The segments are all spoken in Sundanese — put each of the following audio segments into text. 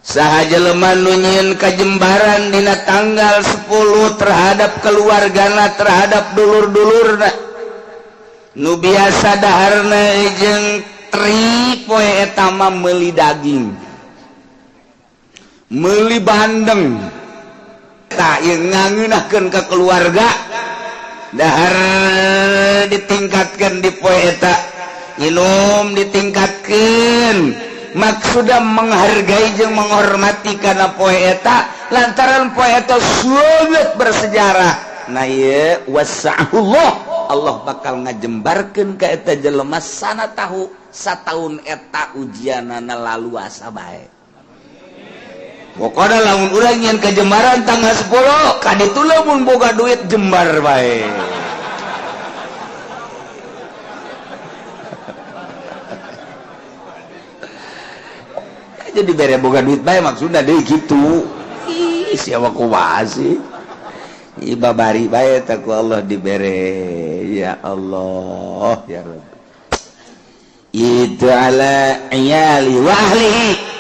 Saha jelema nu nyieun kajembaran dina tanggal 10 terhadap keluargana, terhadap dulur-dulurna nu biasa daharna jeung teri, poe eta mah meuli daging, meuli bandeng, tak ieu ngangeunahkeun ka keluarga, dahar ditingkatkan di poe eta, minum ditingkatkan, maksudnya menghargai jeung menghormati karena poe eta, lantaran poe eta sangat bersejarah. Nah, ieu wasa'ahullah, Allah bakal ngajembarkeun ka eta jelema sana tahu sataun eta ujianana laluasa bae. Pokoknya lamun urang nyieun kajembaran tanggal 10 kaditu, lamun boga duit jembar bae. Jadi bere boga duit bae, maksudnya deh gitu. Ih, siapa kumaha sih? Ih, babari bae tak ku Allah dibere. Ya Allah, ya Rabb. Itu ala iyali wa ahlihi.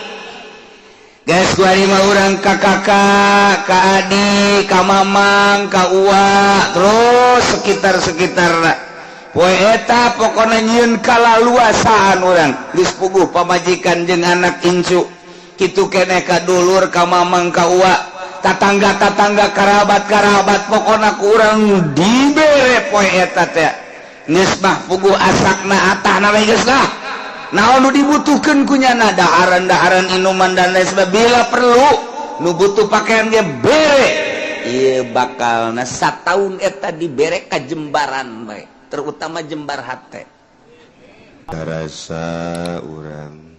Guys, kuari mah urang ka kakak, ka adik, ka mamang, ka uwa, terus sekitar-sekitar. Poe eta pokona nyieun kalaluasaan urang. Geus puguh pamajikan jeung anak incu. Kitu keneh ka dulur, ka mamang, ka uwa, tatangga-tatangga, karabat-karabat, pokona ku urang dibere poe eta teh. Geus mah puguh asakna atahna we geus lah. Naon nu dibutuhkeun ku nyana, daharan-daharan, inuman, dan lain sebagainya, bila perlu nu butuh pakaian ge bere. Ieu bakalna sataun eta dibere kajembaran bae, terutama jembar hate. Rasa urang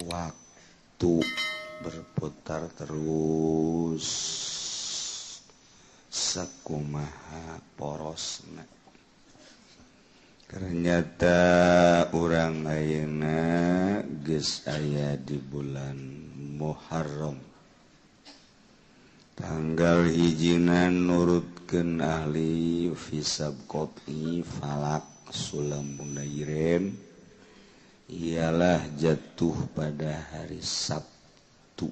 waktu berputar terus sakumaha porosna. Ternyata urang ayeuna geus aya di bulan Muharram, tanggal hijina nurutkeun ahli hisab qot'i falak sulam munairen, ialah jatuh pada hari Sabtu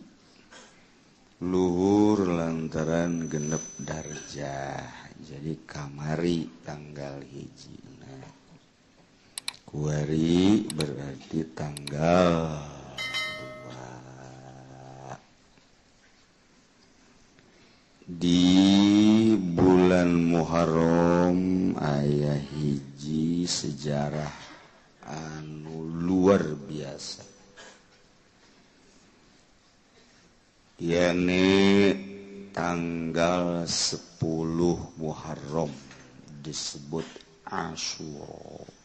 luhur lantaran genep darjah. Jadi kamari tanggal hiji, kuari berarti tanggal 2 di bulan Muharram. Aya hiji sejarah anu luar biasa, yakni tanggal 10 Muharram disebut Asyura.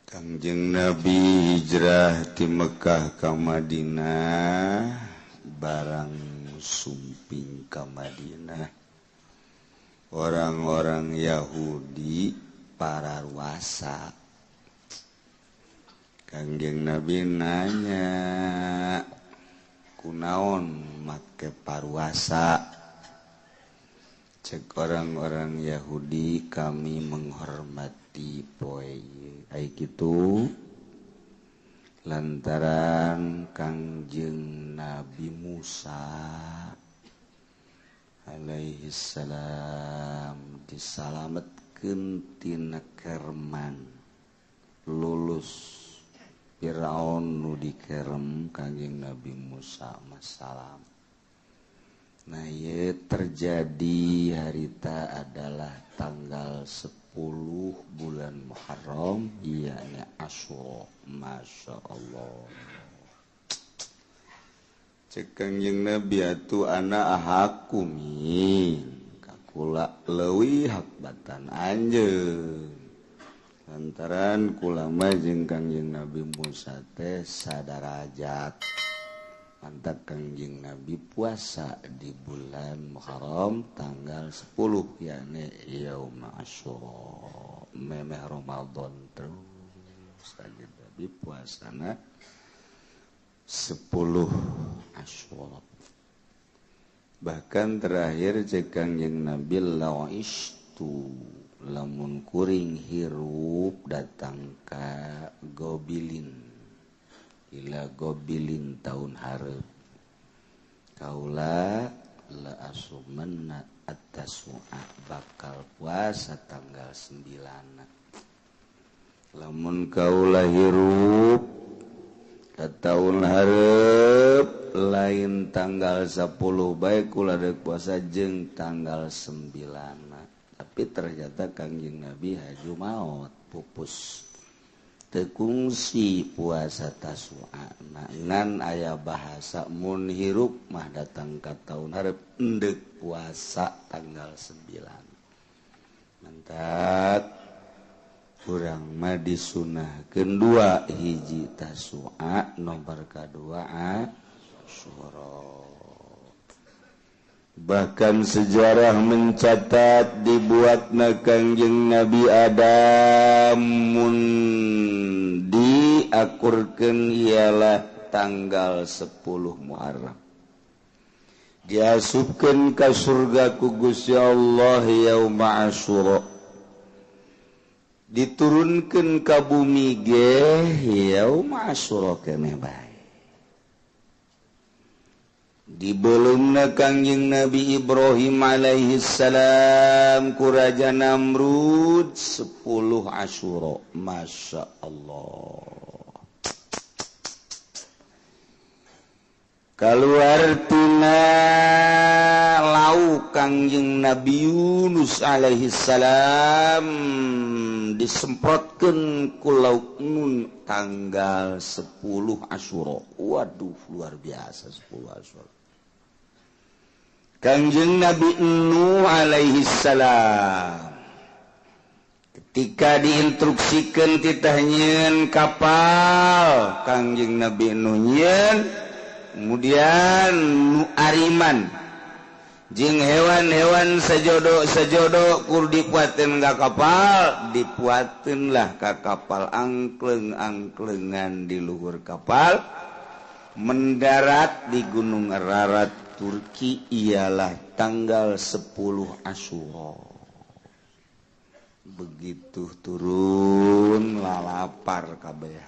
Kangjeng Nabi hijrah di Mekah ke Madinah, barang sumping ke Madinah, orang-orang Yahudi para ruasa. Kangjeng Nabi nanya, kunaon make paruasa? Cek orang-orang Yahudi, kami menghormati poe ai kitu lantaran Kangjeng Nabi Musa alaihi salam disalametkeun tina kerman, lulus Firaun nu dikerem Kangjeng Nabi Musa masalam. Nah, ye terjadi harita adalah tanggal 10 bulan Muharram, yakni Asyura. Masya Allah. Cek Kangjeng Nabi, atuh ana ahaqqu min, kakula leuwih hak batan anjeun, lantaran kula mah jeung Kangjeng Nabi Musa teh sadarajat. Mantap Kangjeng Nabi puasa di bulan Muharram tanggal 10, yakni Yaum Asyura, memeh Ramadan terus Kangjeng Nabi puasana 10 Asyura. Bahkan terakhir cek Kangjeng Nabi, la'istu, lamun kuring hirup datang ka Gobilin. ila gobilin tahun hareup kaula la asumanna at-tasu'a bakal puasa tanggal 9. Lamun kaula hirup ka taun hareup lain tanggal 10 bae kula deuk puasa jeung tanggal 9. Tapi ternyata Kangjeng Nabi haju maot pupus teu kungsi puasa Tasu'a ngan aya bahasa mun hirup mah datang ka taun hareup endek puasa tanggal 9. Mantap kurang mah disunahkeun dua hiji Tasu'a nomor kadua Asyura. Bahkan sejarah mencatat dibuatna Kangjeng Nabi Adam mun diakurkeun ialah tanggal 10 Muharram. Diasupkeun ka surga ku Gusti Allah yauma Asyura. Diturunkeun ka bumi ge yauma Asyura keneh bae. Dibelumna Kangjeng Nabi Ibrahim alaihi salam ku Raja Namrud 10 Asyura. Masya Allah. Kaluar tina lauk Kangjeng Nabi Yunus alaihi salam disemprotkeun ku lauk nun tanggal 10 Asyura. Waduh, luar biasa 10 Asyura. Kangjeng Nabi Nuh alaihi salam ketika diinstruksikan titah nyieun kapal, Kangjeng Nabi Nuh nyieun, kemudian nu ariman jeung hewan-hewan sejodo-sejodo kur dipuateun ka kapal, dipuateun lah ka kapal angkleng-angklengan di luhur kapal, mendarat di Gunung Ararat Turki ialah tanggal 10 Asyura. Begitu turun lalapar kabeh.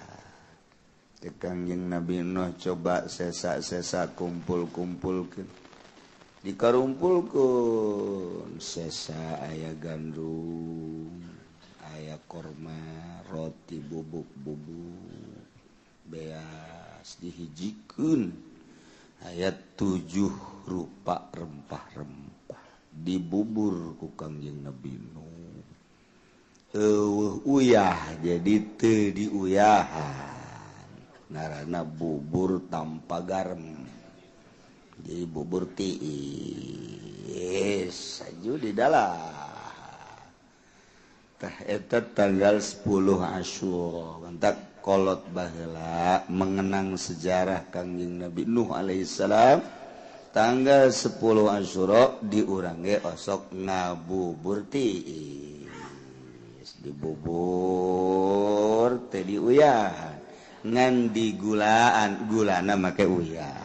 Kangjeng Nabi Nuh coba sesa-sesa kumpul-kumpulkeun. Dikarumpulkeun sesa aya gandum, aya korma, roti bubuk-bubuk, beas dihijikeun. Aya 7 rupa rempah-rempah dibubur ku Kangjeng Nabi Nuh. Eueuh uyah jadi teu diuyahan. Ngaranna bubur tanpa garam. Jadi bubur tiis aju di dalam. Tah eta tanggal 10 Asyura. Mantak kolot baheula mengenang sejarah Kangjeng Nabi Nuh alaihi salam tanggal 10 Asyura di urang ge osok ngabubur tiis. Dibubur teh diuyahan. Ngan digulaan, gulana make uyah.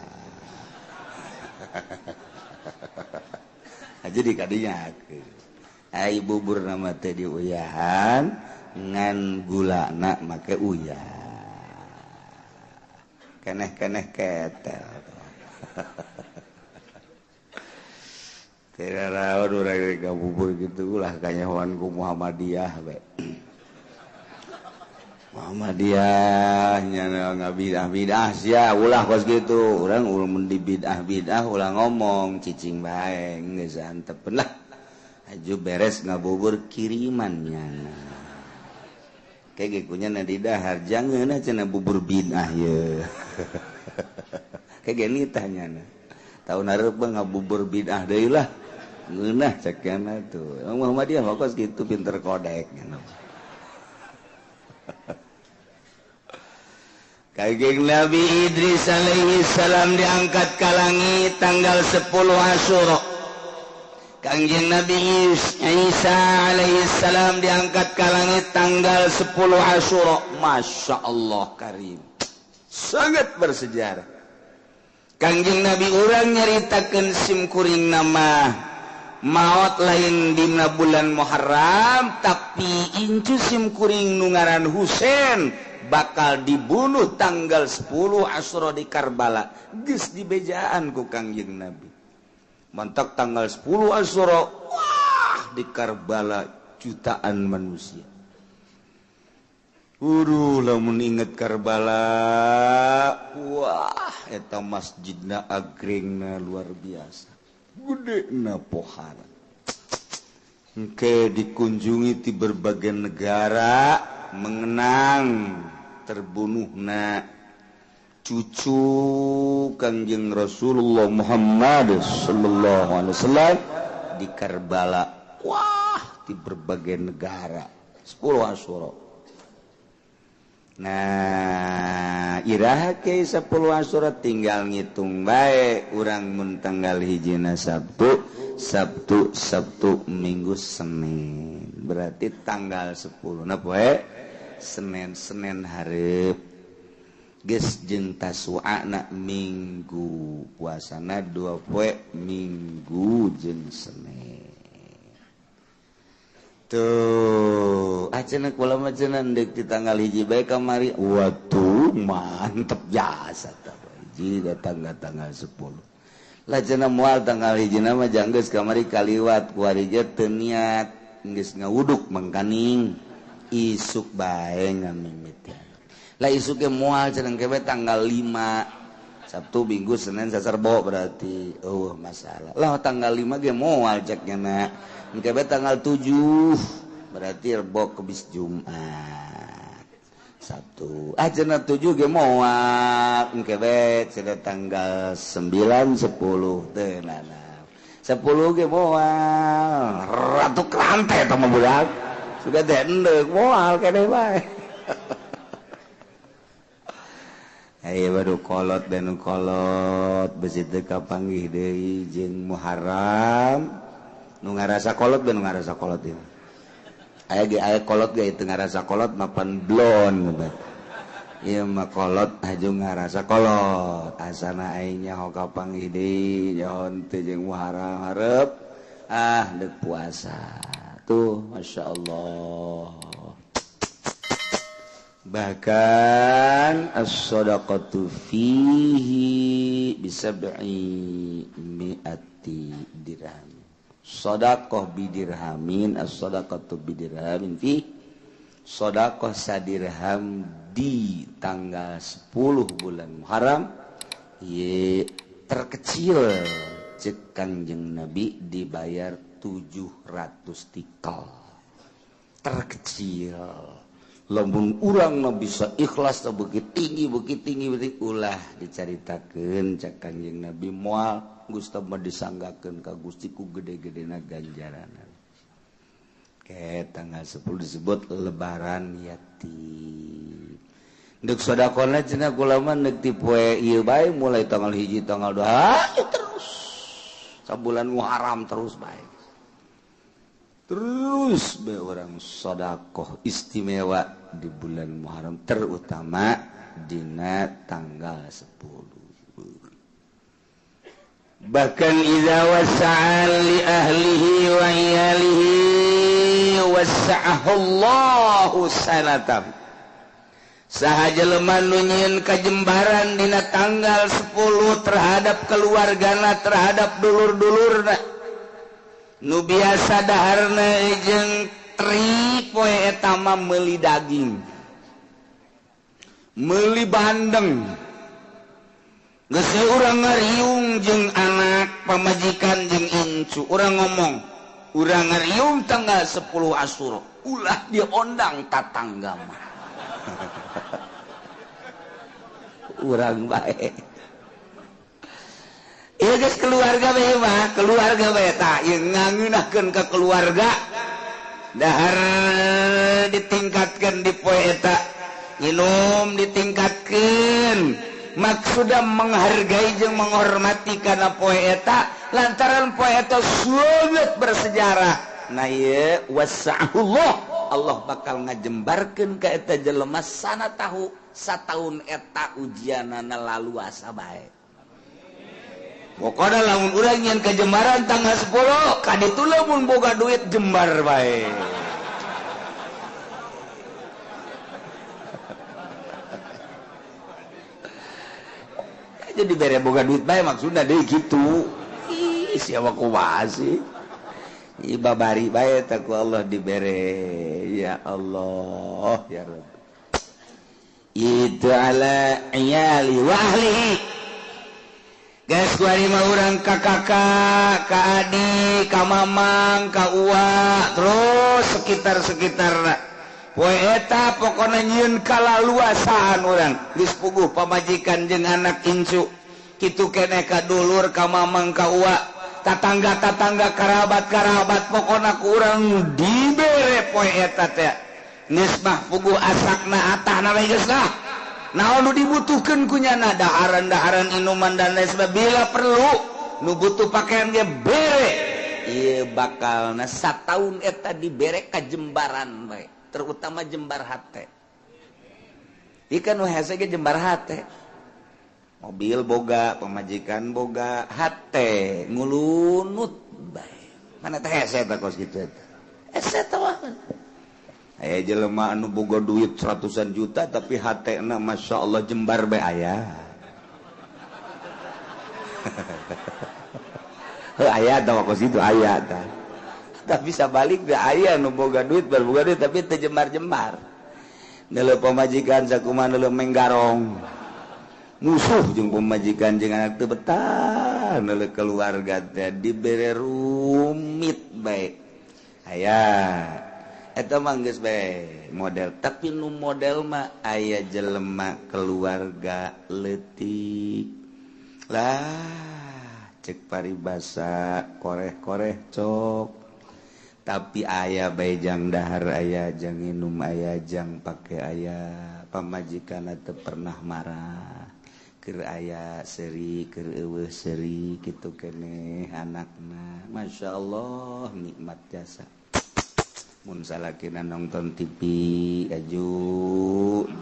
Jadi kadinya ai bubur nama teh diuyahan ngan gulana make uyah. Keneh-keneh ketel. Tidak rawan urang ngabubur kitu ulah kanyahoan ku Muhammadiyah we. Muhammadiyah nya ngabidah-bidah sia ulah kos kitu. Urang mun di bidah-bidah ulah ngomong cicing bae geus antepeun lah. Aju beres ngabubur kiriman nyana. Kayak ge kunya na di dahar jangeunah cenah bubur bidah ye. Kayak ge nitah nyana. Taun hareup mah ngabubur bidah deui lah. Ngeunah cek nyana tuh. Muhammadiyah mah kos kitu pinter kodek nyana. Kangjeng Nabi Idris alaihi salam diangkat ke langit tanggal 10 Asyura. Kangjeng Nabi Isa alaihi salam diangkat ke langit tanggal 10 Asyura. Masya Allah karim, sangat bersejarah. Kangjeng Nabi urang nyaritakeun simkuring nama maot lain dina bulan Muharram, tapi incu simkuring nu ngaran Husain bakal dibunuh tanggal 10 Asyura di Karbala. Geus dibejaan ku Kangjeng Nabi. Mantak tanggal 10 Asyura, wah di Karbala jutaan manusia. Uduh lamun inget Karbala, wah eta masjidna agringna luar biasa. Gedena pohara. Engke dikunjungi di berbagai negara mengenang terbunuhna cucu Kangjeng Rasulullah Muhammad sallallahu alaihi wasallam di Karbala. Wah, di berbagai negara 10 Asyura. Nah, iraha ke 10 Asyura tinggal ngitung bae urang mun tanggal hijina Sabtu, Sabtu, Sabtu, Minggu, Senin. Berarti tanggal 10 na poe Senin, Senin hareup. Geus jeung Tasu'ana Minggu, puasana 2 poe Minggu jeung Senin. Tuh, cenah kula mah cenah deuk di tanggal hiji bae kamari. Waduh, mantep jasa tah hiji datang tanggal 10. Lah cenah moal tanggal hiji mah janggeus kamari kaliwat kuari ge teu niat geus ngawuduk mangkaning isuk bae ngamimitian. Lah isuk ge moal cenah ke tanggal 5 Sabtu Minggu Senin Saserbo berarti eueuh masalah. Lah tanggal 5 ge moal cek nya. Engke tanggal 7 berarti Rebo Kemis Jumat Sabtu. Ah cenah 7 ge moal engke bae cenah tanggal 9 10 teu nana. 10 ge moal ratu krante eta mah budak. Sudah teh endek moal keneh bae. Ayo baru kolot dan kolot besi teu kapanggih deui jeung Muharram. Nu ngarasa kolot ben ngarasa kolot ieu. Aya ge aya kolot ge teu ngarasa kolot mapan blon ieu mah kolot aju ngarasa kolot. Asana aing nyaho kapanggih deui nyaho teu jeung Muharram hareup ah deuk puasa. Tuh masyaallah. Bahkan as-shadaqatu fihi bisab'i mi'ati dirham. Shadaqah bidirhamin, as-shadaqatu bidirhamin fi shadaqah sadirham di tanggal 10 bulan Muharram ye terkecil cek Kangjeng Nabi dibayar 700 tikal. Terkecil. Lamun urang mah bisa ikhlas begitu tinggi begitu tinggi begitu ulah dicaritakeun cek Kangjeng Nabi moal Gusti mah disanggakeun ka Gusti ku gede-gedena ganjaran. Ke tanggal 10 disebut lebaran yatim. Deuk sedekahna cenah kula mah deuk ti poe ieu bae mulai tanggal 1 tanggal 2 ya terus. Sabulan Muharram terus bae. Terus bae urang sedekah istimewa di bulan Muharram terutama dina tanggal 10. Bahkan idza wasa'a li ahlihi wa iyalihi wasa'ahu Allahu sanatam. Saha jelema nu nyieun kajembaran dina tanggal 10 terhadap keluargana, terhadap dulur-dulurna. Nu biasa daharna jeung tri poe eta mah meuli daging, meuli bandeng. Geus urang ngariung jeung anak pamajikan jeung incu, urang ngomong, urang ngariung tanggal 10 Asyura, ulah diondang tatangga mah. Urang bae. Ieu geus keluarga bae mah, keluarga bae tah ieu ngangeunahkeun ka keluarga. Dahar ditingkatkeun di poe eta, nginum ditingkatkeun. Maksudna menghargai jeung menghormati kana poe eta lantaran poe eta sangat bersejarah. Nah ieu wasa'ullah, Allah bakal ngajembarkeun ka eta jelema sana tahu sataun eta ujianana laluasa bae. Pokona lamun urang nyeun kajembaran tanggal 10 kaditu lamun boga duit jembar bae. Jadi bere boga duit bae maksudna deui kitu. Ih, siapa kumaha sih? Ih, babari bae teh ku Allah dibere. Ya Allah, ya Rabb. Itu ala iyali wa ahlihi. Guys, kuari mah urang ka kakak, ka adik, ka mamang, ka uwa, terus sekitar-sekitar poe eta pokona nyieun kalaluasaan urang. Geus puguh pamajikan jeung anak incu. Kitu keneh ka dulur, ka mamang, ka uwa, tatangga-tatangga, karabat-karabat, pokona ku urang dibere poe eta teh. Geus mah puguh asakna atahna we geus lah. Naon nu dibutuhkeun ku nyana, daharan-daharan, inuman dan lain sebagainya, bila perlu nu butuh pakaian ge bere. Ieu bakalna sataun eta dibere kajembaran bae, terutama jembar hate. Ieu nu hese ge jembar hate. Mobil boga, pamajikan boga, hate ngulunut bae. Mana teh hese eta kos kitu eta. Hese teh mah. Aya jelema anu boga duit ratusan juta tapi hatena Masya Allah jembar bae aya. Heuh aya tah kos kitu aya tah. Tapi sabalik ge aya nu boga duit boga duit tapi teu jembar-jembar. Neuleuh pamajikan sakumaha neuleuh menggarong. Musuh jeung pamajikan jeung anak teu betah, neuleuh keluarga teh dibere rumit bae. Aya eta mah geus bae model, tapi nu model mah aya jelema keluarga leutik lah, cek paribasa koreh-koreh cok, tapi aya bae jang dahar, aya jang minum, aya jang pake, aya pamajikan teu pernah marah, keur aya seuri, keur eueuh seuri, kitu keneh anakna. Masya Allah nikmat jasa. Mun salakina nonton TV aju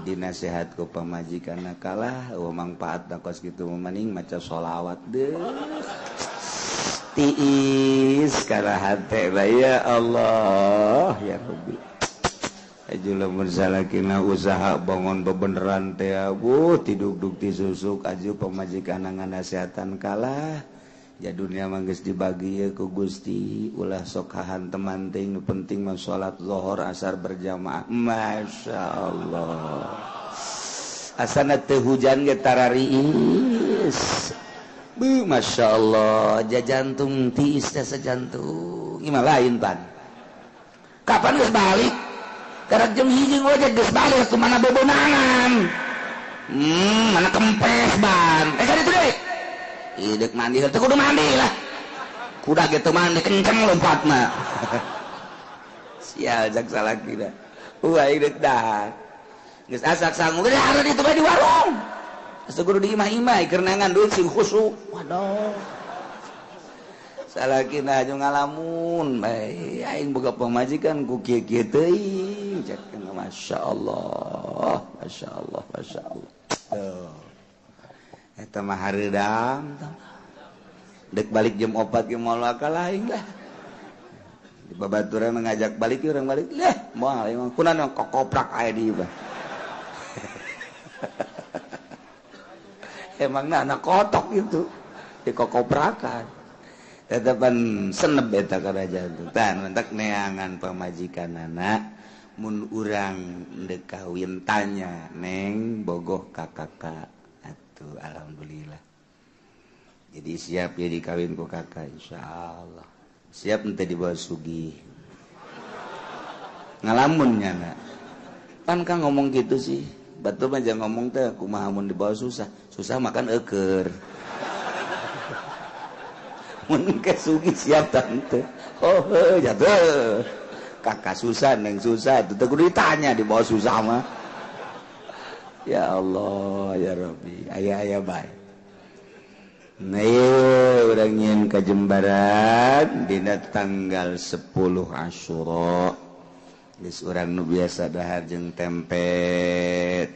dinasehat ku pamajikanna kalah eueuh mangpaatna kos kitu mah maca sholawat deuh tiis kana hate bae. Ya Allah ya Rabbi. Aju lamun salakina usaha bangun bebeneran teh abuh tidugdug ti susuk aju pamajikanna nganasehatan kalah. Ya dunia mah geus dibagi ku Gusti, ulah sok hahanteman teuing, nu penting mah salat zuhur asar berjamaah. Masya Allah. Asana teu hujan ge tarariis. Bu, Masya Allah, jajantung tiis teh sajantung. Ieu mah lain pan. Kapan geus balik? Karek jam 1 ngojek geus balik kumaha bebonangan. Mana kempes ban. Kan itu deui. Idek mandi, teu kudu mandi lah. Kuda gitu mandi kenceng lompat mah. Sial jak salaki dah. Wah, idek dah. Geus asak sangu geus hareun itu bae di warung. Asa kudu di imah-imah keur neangan duit sing khusyuk. Waduh. Salakina aju ngalamun bae aing boga pamajikan ku kieu-kieu teuing. Cek masyaallah, masyaallah, masyaallah. Tuh. Eta mah hareudang dek balik jam 4 ge moal kalah aing lah. Di babaturan ngajak balik urang balik lah moal emang kunaon kokoprak aya di ieu. Emangna anak kotok itu dikokoprakan. Tetepan seneb eta kana jantung. Tah mentak neangan pamajikanana mun urang deuk kawin tanya neng bogoh ka kakak. Tuh, alhamdulillah. Jadi siap ya dikawin ku kakak insyaallah. Siap ente dibawa sugih. Ngalamun nyana. Pan kang ngomong gitu sih. Batu mah jangan ngomong teh kumaha mun dibawa susah. Susah makan eueur. Mun ke sugih siap tante. Oh, heuh jatuh. Kakak susah neng susah itu teh kudu ditanya dibawa susah mah. Ya Allah ya Rabbi, aya-aya bae. Nah, urang nyieun kajembaran dina tanggal 10 Asyura. Geus urang nu biasa dahar jeung tempe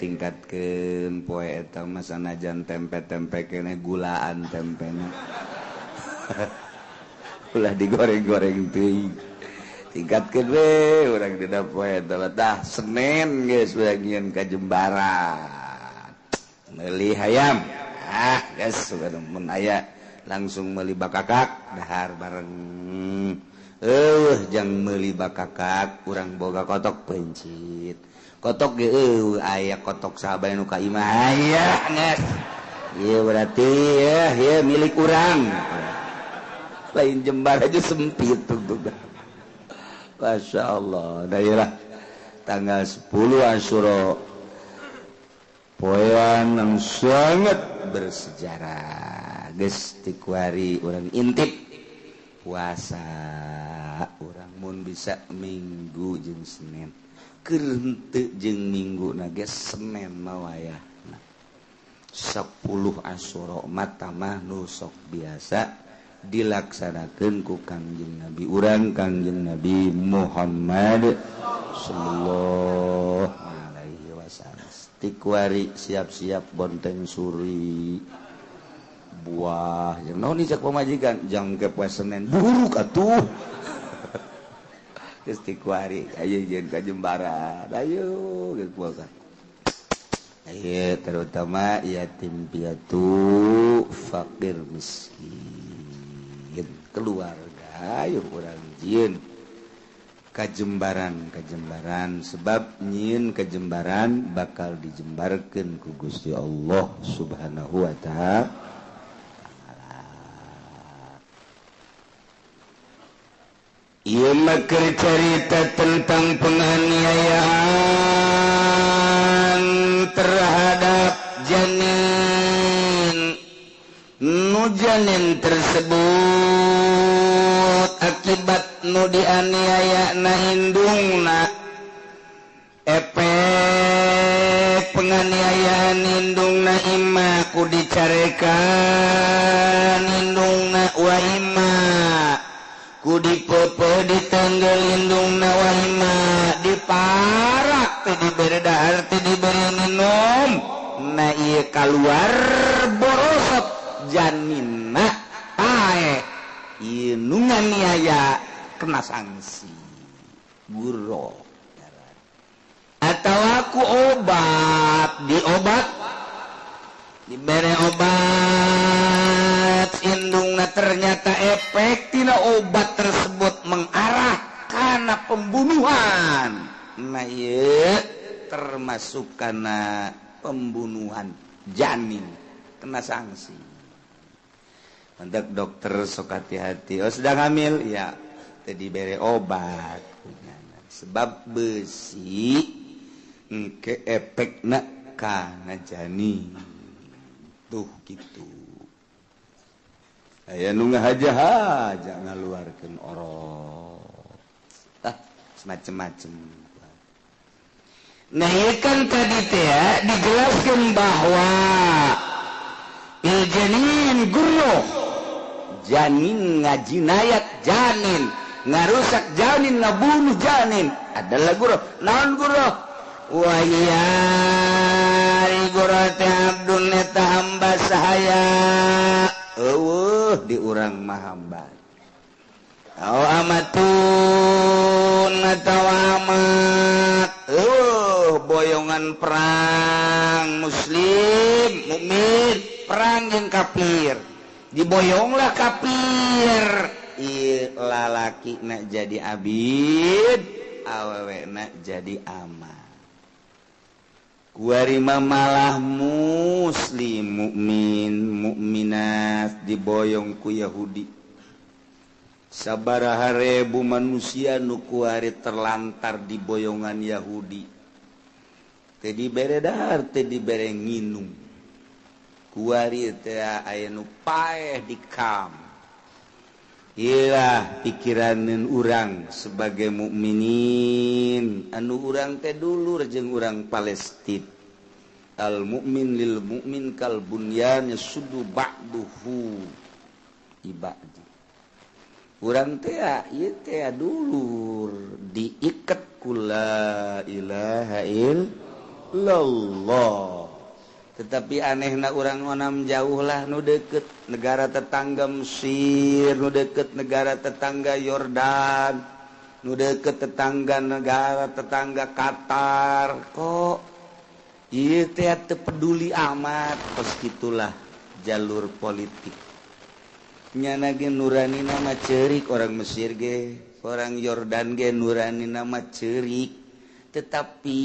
tingkatkeun poe eta mah sanajan tempe-tempe keneh gulaan tempena. Ulah digoreng-goreng teuing. Tingkatkeun we urang dina poe eta tah Senin geus urang nyieun kajembaran. Meuli hayam. Ah, geus mun aya langsung meuli bakakak dahar bareng. Jang meuli bakakak urang boga kotok pencit. Kotok ge eueuh aya kotok sahabat nu ka imah aya geus. Ieu berarti ya, ieu milik urang. Lain Jembar aja sempit tuh. Masya Allah. Daerah tanggal 10 Asyura poean yang sangat bersejarah. Geus tikuari urang intip puasa urang mun bisa Minggu jeung Senin. Keur henteu jeung Minggu na ge Senin mah wayahna. 10 Asyura mah nu sok biasa dilaksanakeun ku Kangjeng Nabi urang Kangjeng Nabi Muhammad sallallahu alaihi wasallam. Tikuari siap-siap bonteng suri buah jeung naon cek pamajikan jang ke poe Senin buruk atuh. Geus tikuari ayo jeung ka Jembaran ayo geus puasa. Ayo terutama yatim piatu fakir miskin keluarga ayo urang jieun kajembaran sebab nyieun kajembaran bakal dijembarkeun ku Gusti Allah Subhanahu wa ta'ala. Ieu mah keur carita tentang penganiayaan terhadap janin. Nu janin tersebut akibat nu dianiaya na indungna efek penganiayaan indungna imma ku dicarekan indungna wa imma ku dipepe ditanggel indungna wa imma diparak teu dibere dahar teu dibere minum na ieu kaluar borosot janinna pae ieu nu nganiaya kena sanksi guro atau aku obat diobat dibere obat indungna ternyata efek tina obat tersebut mengarah kana pembunuhan nah ieu termasuk kana pembunuhan janin kena sanksi. Mendak dokter sok hati-hati. Oh sedang hamil ya, tadi bere obat. Sebab besi engke efekna kana janin. Tuh gitu. Aya nu ngahaja-haja ngaluarkeun orok. Ah, semacam-macam. Nah, ieu kan tadi teh dijelaskeun bahwa il janin gurro janin ngajinayat janin ngarusak janin ngabunuh janin adalah gurro naon gurro wa ya gurro teh abdun eta hamba sahaya eueuh di urang mah hamba au amatun atawa amat eueuh boyongan perang muslim mukmin perang jeung kafir diboyonglah kafir ieu lalaki na jadi abid awewe na jadi amat kuari malah muslim mukmin mukminat diboyong ku Yahudi sabaraha ribu manusia nu kuari terlantar di boyongan Yahudi teu dibere dahar teu dibere nginum kuari teh aya nu paeh di kam. Iyalah pikiraneun urang sebagai mukminin anu urang teh dulur jeung urang Palestina. Al mukmin lil mukmin kal bunyan yasuddu ba'duhu ibadi. Urang teh ieu teh dulur diiket ku la ilaha illallah. Tetapi anehna urang onam jauh lah nu deket negara tetangga Mesir, nu deket negara tetangga Yordan, nu deket tetangga negara tetangga Qatar. Kok ieu teh teu peduli amat, kos kitulah Jalur politik nyana ge nurani nama cerik, orang Mesir ge, orang Yordan ge nurani nama cerik, tetapi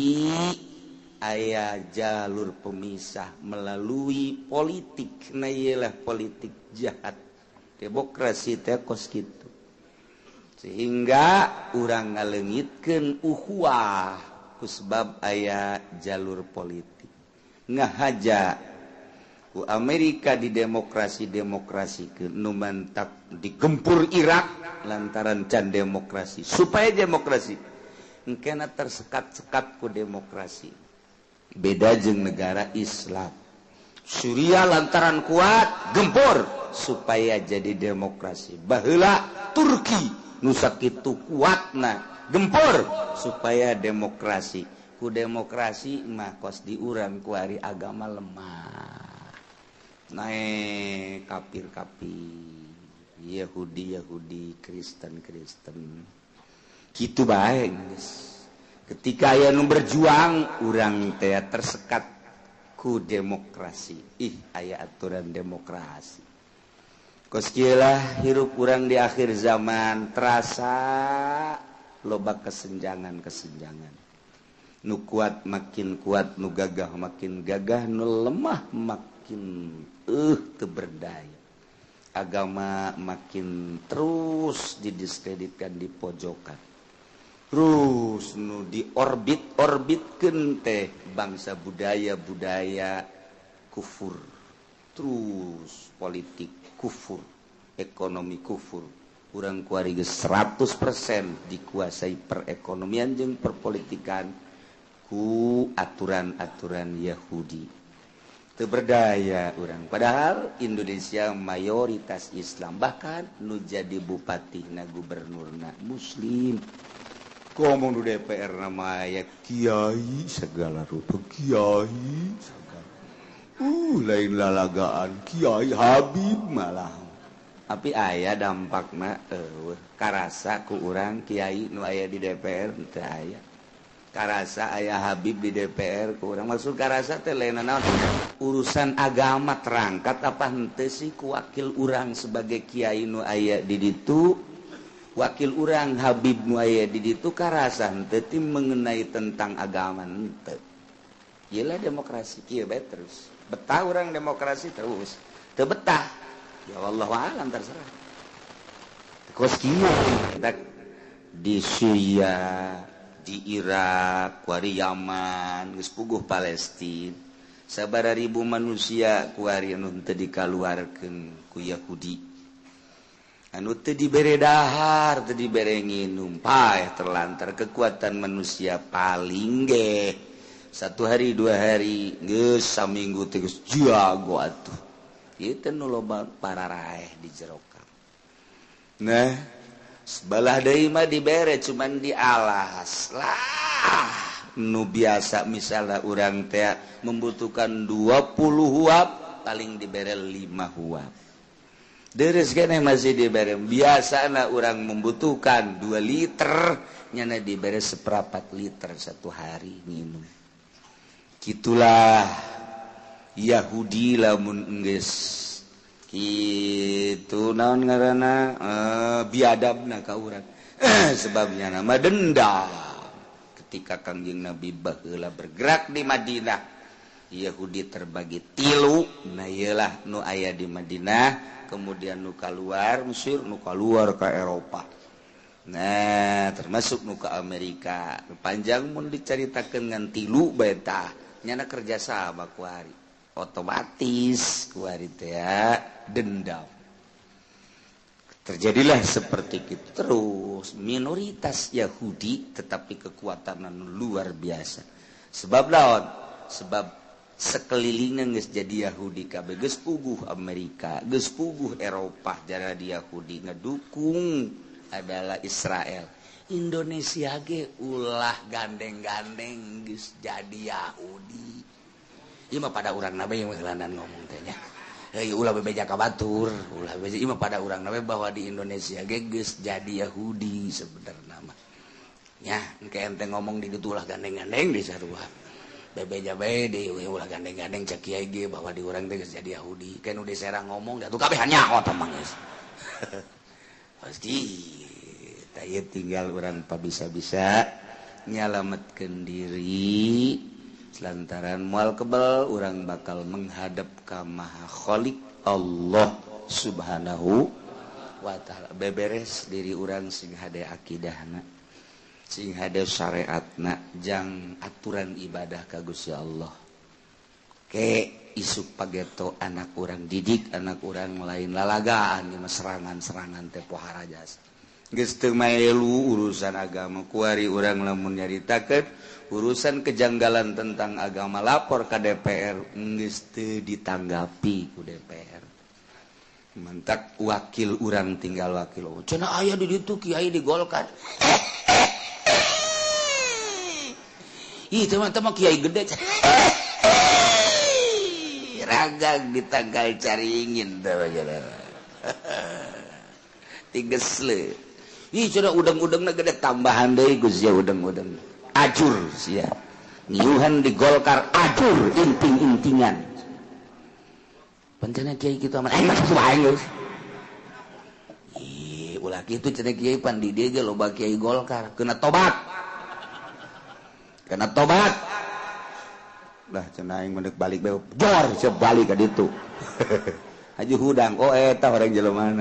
aya jalur pemisah melalui politik. Nah, iyalah politik jahat demokrasi teh kos kitu, sehingga urang ngaleungitkeun ukhuwah kusebab aya jalur politik. Ngahaja ku Amerika di demokrasi demokrasi ke nu mantak digempur Irak lantaran can demokrasi, supaya demokrasi. Engkena tersekat-sekat ku demokrasi. Beda jeung negara Islam. Suriah lantaran kuat gempur supaya jadi demokrasi. Baheula Turki nu sakitu kuatna gempur supaya demokrasi. Ku demokrasi mah kos di urang kuari agama lemah, naik kafir-kafir, Yahudi Yahudi, Kristen Kristen, gitu bae geus. Ketika aya nu berjuang, urang teh tersekat ku demokrasi. Ih, aya aturan demokrasi. Kos kieu lah hirup urang di akhir zaman, terasa loba kesenjangan-kesenjangan. Nu kuat makin kuat, nu gagah makin gagah, nu lemah makin teu berdaya. Agama makin terus didiskreditkan, di pojokan. Terus nu di orbit-orbitkeun teh bangsa budaya-budaya kufur. Terus politik kufur, ekonomi kufur. Urang kuari geus 100% dikuasai perekonomian jeung perpolitikan ku aturan-aturan Yahudi. Teu berdaya urang. Padahal Indonesia mayoritas Islam, bahkan nu jadi bupati na gubernurna muslim. Ngomong di DPR nama aya kiai segala rupa, kiai segala. Lain lalagaan kiai, Habib malah. Tapi aya dampakna eueuh karasa ku urang kiai nu aya di DPR? Teu aya. Karasa aya Habib di DPR ku urang? Maksud karasa teh lain naon, urusan agama terangkat apa henteu sih ku wakil urang sebagai kiai nu aya di ditu, wakil urang Habib nu aya di ditu, karasa henteu ti mengenai tentang agama? Henteu. Iyalah demokrasi kieu bae terus. Betah urang demokrasi terus, teu betah ya wallahu alam, terserah. Kos kieu di Syria, di Irak kuari, Yaman geus puguh, Palestina sabara ribu manusia kuari anu teu dikaluarkeun ku Yahudi, anu teu dibere dahar, teu dibere nginum, paeh terlantar. Kekuatan manusia paling ge satu hari, 2 hari, geus saminggu teh geus jago atuh. Ieu teh nu loba pararaeh di jero. Nah, sebelah deui mah dibere, cuman dialas lah. Nu biasa misalnya urang teh membutuhkan 20 huab, paling dibere 5 huab. Deres keneh masih dibere. Biasana urang membutuhkan 2 liter, nyana dibere seperempat liter satu hari minum. Gitulah Yahudi lamun geus kitu, naon ngaranna, biadabna ka urang. Sebabnya nama dendam. Ketika Kangjeng Nabi baheula bergerak di Madinah, Yahudi terbagi tilu. Nah, iyalah nu aya di Madinah, kemudian nu keluar Mesir, nu keluar ke Eropa, nah termasuk nu ke Amerika. Panjang mun diceritakan ngan tilu bae tah. Nyana kerjasama kuari, otomatis kuari teh dendam. Terjadilah seperti itu terus, minoritas Yahudi tetapi kekuatan luar biasa. Sebab lawan sebab sekelilingnya geus jadi Yahudi kabeh, geus puguh Amerika, geus puguh Eropa jadi Yahudi, ngedukung adalah Israel. Indonesia ge ulah gandeng-gandeng geus jadi Yahudi. Ieu mah pada urang nabe yang ngomong teh nya. Hei, ulah bebeja ka batur, ulah bebeja. Ieu mah pada urang nabe bahwa di Indonesia ge geus jadi Yahudi sebenarnya mah. Nya, engke ente ngomong di ditu ulah gandeng-gandeng di sarua. Bebeja bae deui ulah gandeng-gandeng cek kiai ge bahwa di urang teh geus jadi Yahudi. Kan udah serang ngomong da tuh kabeh nyaho tah mah geus. Pasti tah ieu tinggal urang pabisa-bisa nyalametkeun diri lantaran moal kebel urang bakal menghadap ka Maha Khalik Allah Subhanahu wa ta'ala. Beberes diri urang sing hade akidahna, sing hade syariatna, jang aturan ibadah ka Gusti Allah. Ke isuk pageto anak urang didik anak urang lain lalagaan di serangan-serangan teh pohara jasa. Geus teu maelu urusan agama kuari urang lamun nyaritakeun urusan kejanggalan tentang agama lapor ka DPR geus teu ditanggapi ku DPR. Mantak wakil urang tinggal wakil. Oh, cenah aya di ditu kiai di Golkar. Ih, teman-teman kiai gede. Ragang ditanggal caringin teh tigesle. Ih, cenah udang-udangna gede tambahan deui Gus ya udang-udang. Ajur sia. Ngiuhan di Golkar ajur inting-intingan. Pancena kiai kitu amat aing mah kitu bae geus. Ih, ulah kitu cenah kiai pan di dieu ge loba kiai Golkar kena tobat. Kena tobat. Lah cenah aing mendek balik bae jor siap balik ka ditu. Haji hudang oh eta orang jelema.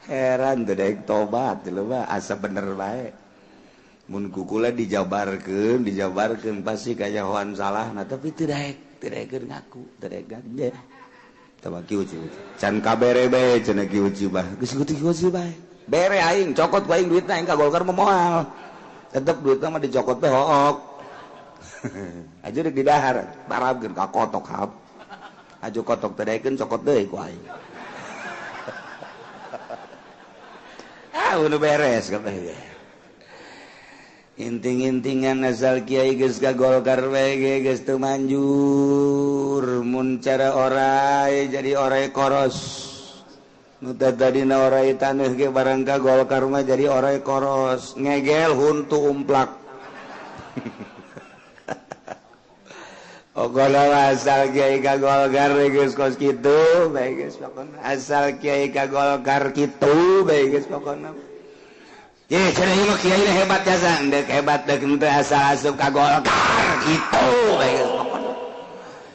Heran teu daek tobat jelema asa bener bae. Mun kukula dijabarkeun, dijabarkeun pasti kayahoan salahna tapi teu daek, teu daekeun ngaku, teu daek ngaku. Tah kieu can kabere bae cenah kieu bah. Geus kieu bae. Bere aing cokot ku aing duitna aing ka Golkar mah moal. Tetep duitna mah dicokot teh hook. Aja rek didahar, barabkeun ka kotok hap. Aju kotok teh daekeun cokot deui ku aing. Ah udah beres kabeh. Inting-intingan asal kiai geus ka Golkar bae ge geus teu manjur. Mun cara orai jadi orai koros. Nu tadina orai taneuh ge barang ka Golkar mah jadi orai koros, ngegel huntu umplak. Pokona asal kiai ka Golkar geus kos kitu bae geus pokona. Asal kiai ka Golkar kitu bae geus pokona. Ye cenah ieu mah kiai hebat jasa, deuk hebat deuk henteu asal asup ka Golkar kitu bae geus pokona.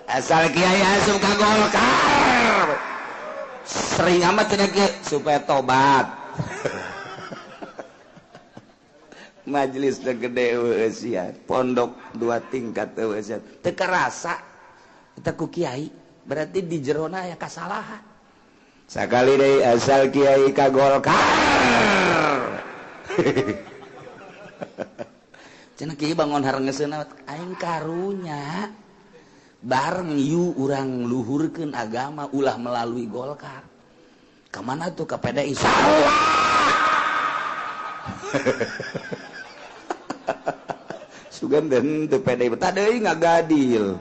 Asal kiai asup ka Golkar. Sering amat cenah kiai supaya tobat. Majelis teh gede eueuh pondok dua tingkat eueuh teu karasa eta ku kiai berarti di jerona aya kasalahan. Sakali deui asal kiai ka Golkar. Cenah kiai bangun harengeseuna aing karunya bareng yu urang luhurkeun agama ulah melalui Golkar. Ka mana tuh ka PDI? Salah. Sugan den teu PDI betah deui ngagadil.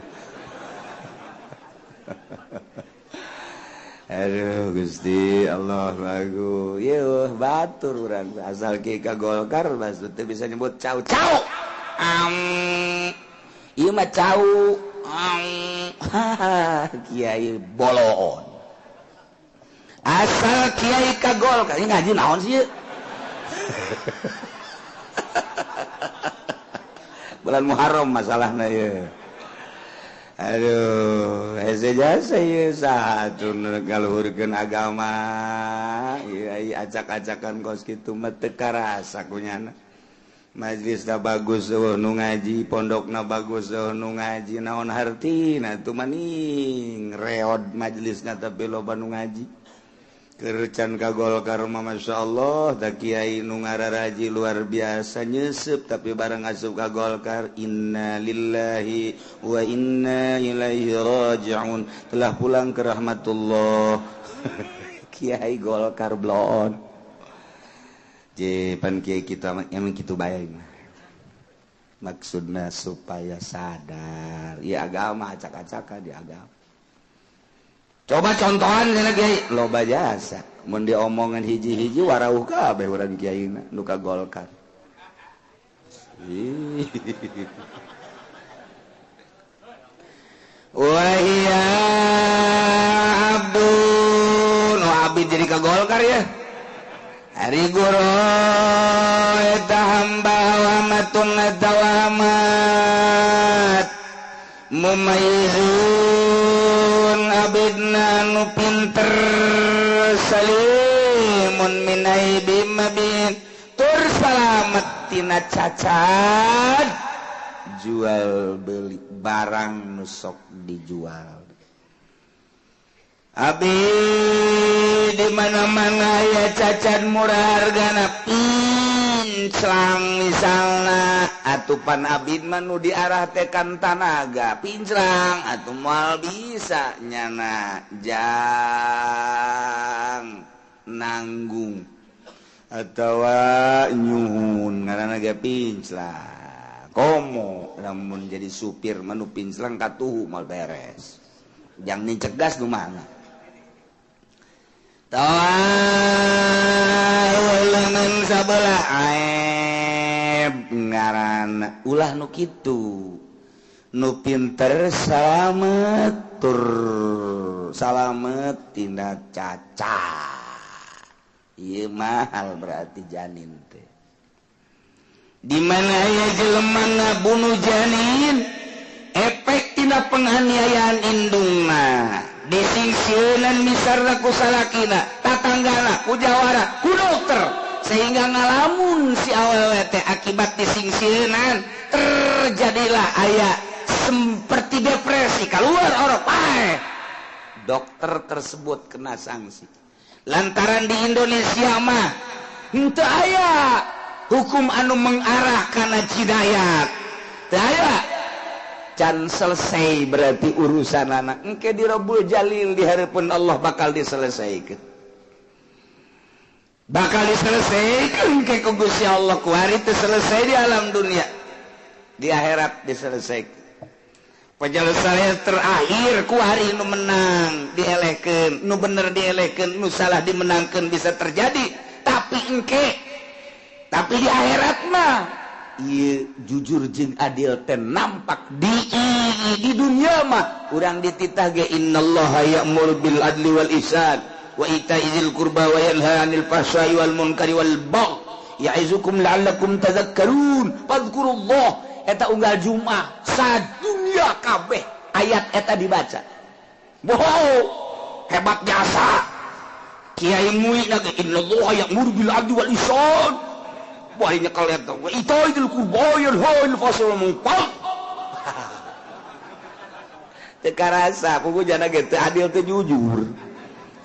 Aduh Gusti Allah lagu. Yeuh batur urang asal kieu ka Golkar maksud teu bisa nyebut cau cau. Ieu mah cau. Kiai boloon. Asal kiai ka Golkar ieu ngaji naon sih ieu? Bulan Muharram masalahna ieu. Aduh, hese jasa ieu saha atuh ngaluhurkeun agama. Ieu acak-acakan kos kitu mah teu karasa kunyana. Majelisna bagus eueuh nu ngaji, pondokna bagus eueuh nu ngaji, naon hartina atuh maning reod majelisna tapi loba nu ngaji. Kercan ka Golkar mah masyaallah da kiai nu ngararaji luar biasa nyeuseub tapi bareng asup ka Golkar inna lillahi wa inna ilaihi rajiun telah pulang ke rahmatullah. Kiai Golkar bloon. Je pan kiai kita emang kitu bae. Maksudna supaya sadar ya agama acak-acakan di agama. Coba contohan cenah kiai loba jasa mun diomongan hiji-hiji warauh kabeh urang kiaina nu ka Golkar. Wa hiya abdun wa abid jadi ka Golkar ya. Ari guru eta hamba wa matun tawamat mumayyizun abidna nu pinter salimun min aibi mabin tur salamet tina cacat jual beli barang nu sok dijual. Abi di mana-mana ya cacat murah hargana pinclang misalna atupan abid mah nu diarah teh kan tanaga pinclang atuh moal bisa nyana jang nanggung atawa nyuhun ngaranna ge pinclang komo lamun jadi supir mah nu pinclang katuhu moal beres jang nicegas nu mana tawalan sabelah aib ngaran ulah nu kitu nu pinter salamet tur salamet tina cacat ieu mahal berarti janin teh di mana aya jelema ngabunuh janin efek tina penganiayaan indungna disingsieunan misarna ku salakina tatanggana ku jawara ku dokter sehingga ngalamun si awewe teh akibat disingsieunan terjadilah aya seperti depresi keluar orok paeh dokter tersebut kena sanksi lantaran di Indonesia mah henteu aya hukum anu mengarah kana jinayat teu aya can selesai berarti urusan anak engke di Rabbul Jalil di hadapan Allah bakal diselesaikan bakal diselesaikan engke ku Gusti Allah kuari teu selesai di alam dunia di akhirat diselesaikan penyelesaian terakhir kuari nu menang dielehkeun nu bener dielehkeun nu salah dimenangkeun bisa terjadi tapi engke tapi di akhirat mah ieu jujur jeung adil teh nampak di dunia mah urang dititah ge innallaha ya'muru bil adli wal ihsan wa ita'i dzil qurba wa yanha 'anil fahsya'i wal munkari wal baghi ya'izukum la'allakum tadhakkarun fadhkurullah eta unggal Jumat sadunya kabeh ayat eta dibaca wow hebat jasa kiai mui na ge innallaha ya'muru bil adli wal ihsan wah nyekel eta wa itaidil qurba yanha 'anil fahsya'i wal munkar teu karasa pugu jana ge teu adil teu jujur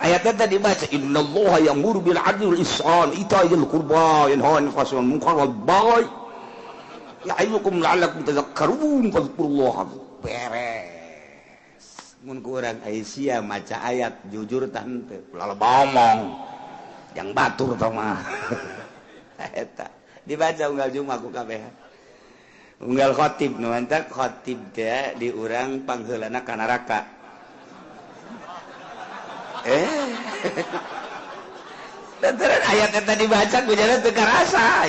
ayatnya tadi dibaca innallaha ya'muru bil adli wal ihsan itaidil qurba yanha 'anil fahsya'i wal munkar wal baghi ya'izukum la'allakum tadhakkarun fadhkurullah beres mun ku urang Aisyah maca ayat jujur tah henteu ulah ngomong yang batur tah mah eta dibaca unggal Jumat ku kabeh unggal khatib nu mantak khatib teh di urang pangheulana ka neraka lantaran ayat eta dibaca ku jana teu karasa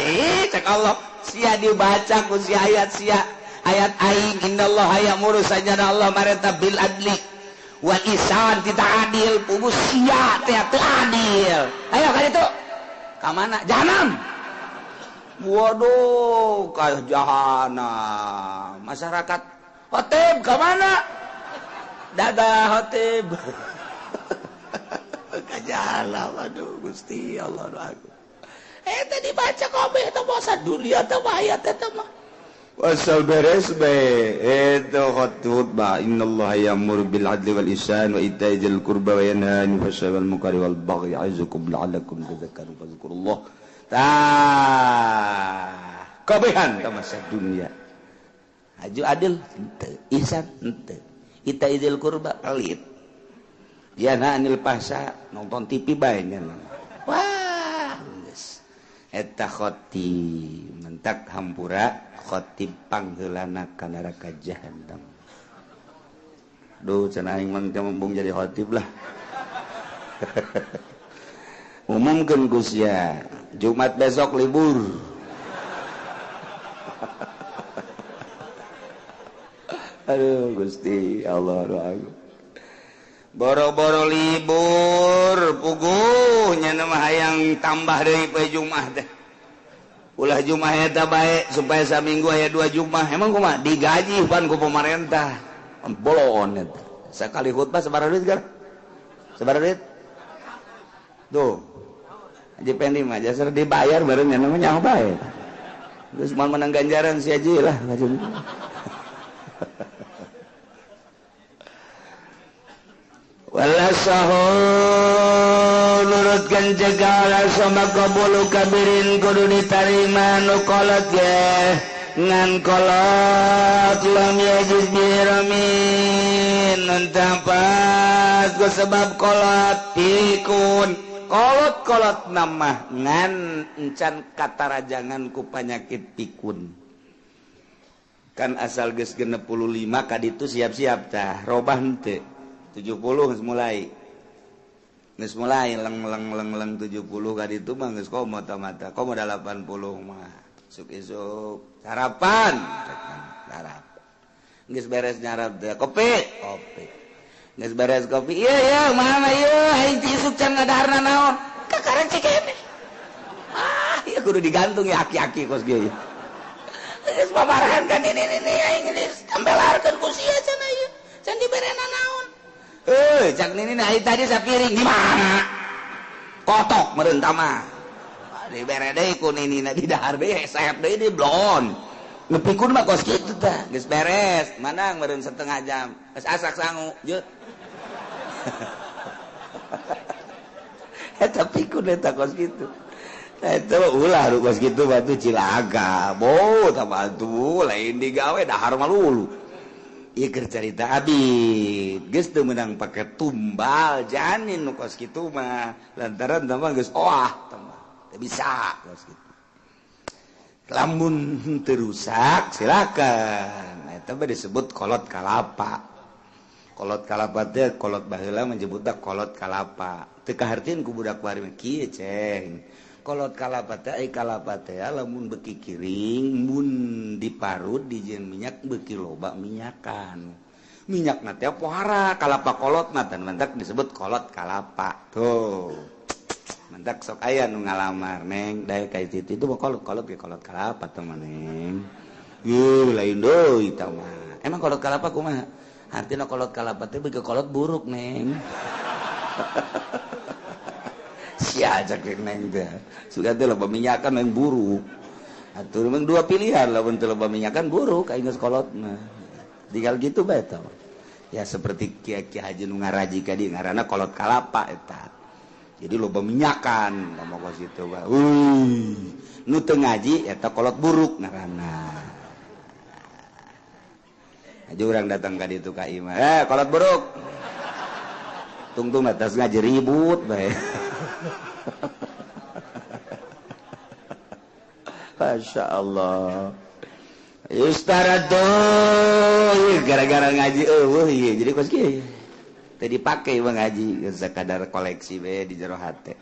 cek Allah sia dibaca ku si ayat sia ayat aing innallaha ya'muru sajana Allah marenta bil adli wal ihsan tidak adil pugu sia teh teu adil ayo ka ditu ka mana jahanam waduh ka jahanam masyarakat khotib ka mana dadah khotib ka jahanam aduh Gusti Allah aku eta dibaca kabeh eta masa dunia teh ayat eta mah wasal beres bae eta khutbah innallaha ya'muru bil adli wal ihsan wa ita'i dzil qurba wa yanha 'anil fahsya'i wal munkari wal baghi ya'izukum la'allakum tadhakkarun fadhkurullah tah kabehan ka masa dunia haju adil henteu ihsan henteu ita'i dzil qurba pelit yanha 'anil fahsya nonton TV bae nya wah geus eta khotib mentak hampura khotib pangheulana ka neraka jahannam duh cenah aing mah teu embung jadi khotib lah umumkeun ku sia Jumat besok libur. Aduh Gusti Allah doa. Boro-boro libur puguh nya mah hayang tambah deui poe Jumat teh. Ulah Jumat eta bae supaya saminggu aya 2 Jumat. Emang kumaha digaji pan ku pemerintah. Bolon eta. Sakali khutbah sabaraha duit gar? Sabaraha duit? Tuh. Haji Pendi mah jasar dibayar bareng nya namanya nyaho bae. Terus mau menang ganjaran si Haji lah. Wala sahu nurutkan cegala sama kabulu kabirin kudu ditarima nu kolot ge ngan kolot lam yajiz biramin entampat ku sebab kolot pikun kolot-kolot nama ngan encan katarajangan ku panyakit pikun kan asal geus 65 kaditu siap-siap tah robah henteu 70 geus mulai leng leng leng leng 70 kaditu mah geus komo mata komo 80 mah isuk isuk sarapan sarap geus beres nyarap teh kopi kopi geus beres kopi ieu ieu mama ieu aing ti isuk can ngadaharna naon kakaren cikene ah ieu kudu digantung ya aki-aki kos kieu geus paparahan kan ini aing geus tambelarkeun ku sia cenah ieu can diberena naon cak nini aing tadi sapiring di mana kotok meureun tah mah dibere deui ku ninina di dahar deui hesep deui di blon nepikun mah kos kitu tah geus beres manang meureun setengah jam geus asak sangu jeut eta pikun eta kos kitu eta ulah nu kos kitu batu cilaka bo tah batu lain digawe dahar malulu ieu keur carita abid geus teu meunang pake tumbal janin nu kos kitu mah lantaran tah mah geus oah tah mah teu bisa kos kitu lamun teu rusak silakan eta mah disebut kolot kalapa. Kolot kalapa teh kolot baheula menyebutna kolot kalapa teu kahartieun ku budak bari mah kieu ceng kolot kalapa teh ai kalapa teh lamun beuki kiring mun diparut dijieun minyak beuki loba minyakan minyakna teh pohara kalapa kolot mah tan mantak disebut kolot kalapa tuh mantak sok aya nu ngalamar neng dae ka itu itu mah kolot kolot ge kolot kalapa teh mah neng yeuh lain deui tah mah emang kolot kalapa kumaha artinya kolot kalapa teh beuki kolot buruk neng sia cek neng teh sudah teh loba minyakan yang buruk atuh memang dua pilihan lamun teu loba minyakan buruk aing geus kolot mah tinggal gitu bae tah ya seperti kiai-kiai haji nu ngaraji ka dieu ngaranna kolot kalapa eta jadi loba minyakan ngomong kos kitu bae euy nu teu ngaji eta kolot buruk ngaranna aja orang datang ka ditu ka imah kolot buruk tungtung atas ngaji ribut bae Masya Allah Yustarado gara-gara ngaji eueuh ieu jadi kos kieu teu dipake mah ngaji sakadar koleksi bae di jero hate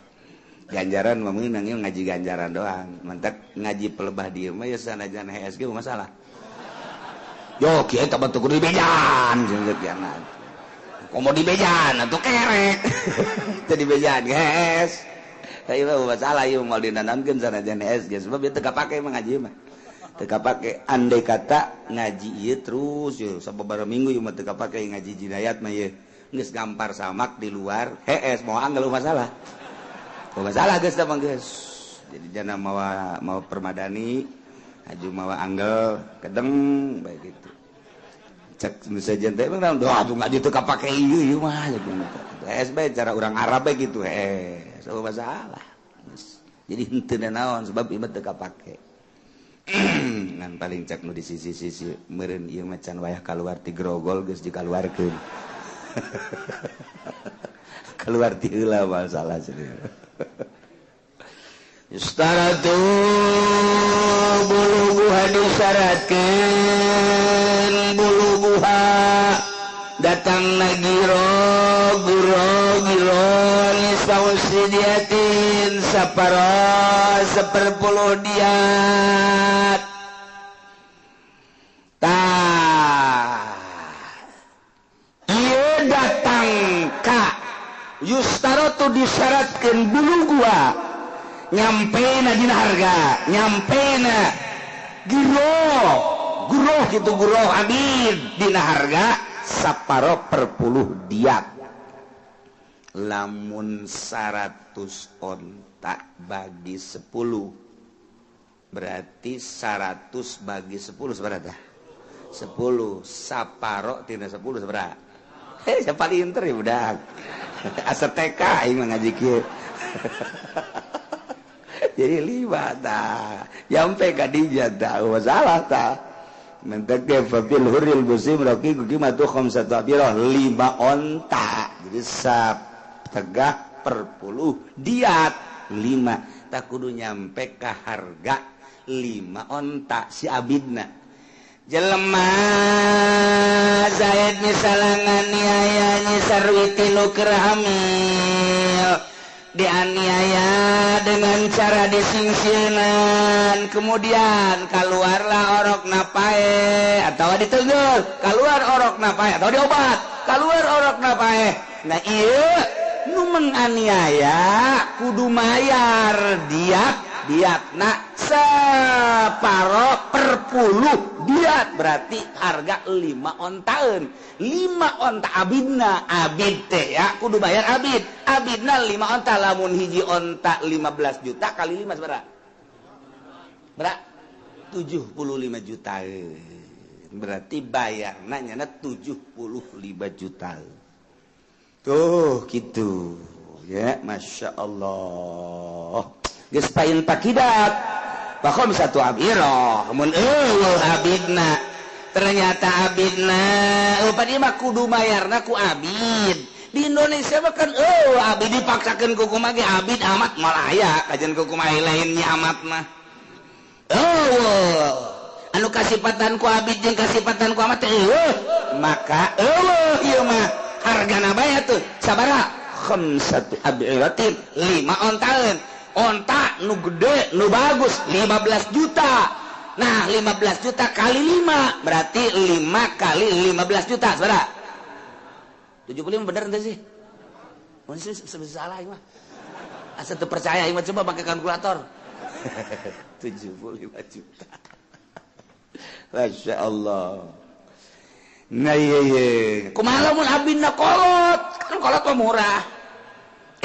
ganjaran mah meunang ieu ngaji ganjaran doang mantak ngaji pelebah dieu mah ya sanajan HSG masalah yo kieu teh batu kudu dibejan jeung kianat komo dibejan atuh kerek teu dibejan geus tah ieu mah masalah ieu moal dinanamkeun sanajan HSG sebab ieu teu kapake mah ngaji mah teu kapake andai kata ngaji ieu terus yeuh sababaraha minggu ieu mah teu kapake ngaji jinayat mah ieu geus gampar samak di luar hees moal anggeul masalah masalah geus tah mah geus jadi jana mawa mawa permadani aju mawa anggel kedeng bae gitu cek bisa teh mah doa atuh ngaji teu kapake ieu ieu mah hees bae cara urang Arab bae gitu hees eueuh masalah jadi henteu naon sebab ieu mah teu kapake ngan paling cek nu di sisi-sisi meureun ieu mah can wayah kaluar ti grogol geus dikaluarkeun keluar ti heula masalah cenah Yustaratu buluguha disyaratkeun buluguha datang giro guro giro nisausidiatin saparo seperpuluh diat tah Ieu datang ka yustarotu disyaratkeun bulu gua nyampena dina harga nyampena guroh guroh kitu guroh abid dina harga saparo per puluh diat. Lamun 100 onta bagi 10 berarti 100 bagi 10 seberapa? 10 saparo tina 10 seberapa? Siapa pinter ya budak. Asa TK aing mah ngaji kieu. Jadi 5 tah. Nyampe ka dinya tah masalah tah. Mentek ge fil huril musim raqiqu qimatu khamsatu abirah 5 onta. Jadi sategah per puluh diat 5 tak kudu nyampe ka harga 5 onta si abidna. Jelema Zaid misalangan niaya Nyi Sarwiti nu keur hamil dianiaya dengan cara disingsieunan, kemudian keluarlah orok napae atau ditenggel, keluar orok napae atau diobat, keluar orok napae. Nah ieu nu menganiaya kudu mayar diat diatna separo per puluh diat berarti harga 5 ontaeun 5 onta abidna abid teh ya kudu bayar abid abidna 5 onta lamun hiji onta 15 juta kali 5 sabaraha berapa 75 juta berarti bayarna nyana 75 juta tuh gitu ya Masya Allah. Geus pain pakidat bakhom satu abirah mun eueuh abidna ternyata abidna eupan ieu mah kudu mayarna ku abid di Indonesia mah kan eueuh abid dipaksakeun ku kumaha ge abid amat moal aya kajian ku kumaha lainnya amat mah eueuh anu kasipatan ku abid jeung kasipatan ku amat teh eueuh maka eueuh ieu mah hargana bae tuh sabaraha khamsatu abiratin 5 ontaeun onta nu gede nu bagus 15 juta. Nah 15 juta kali 5 berarti 5 kali 15 juta saudara 75 bener ente sih? Mun sih salah ieu mah asa teu percaya ieu mah coba pakai kalkulator. 75 juta. Masya Allah. Nah iya iya kumaha lamun abina kolot kan kolot mah murah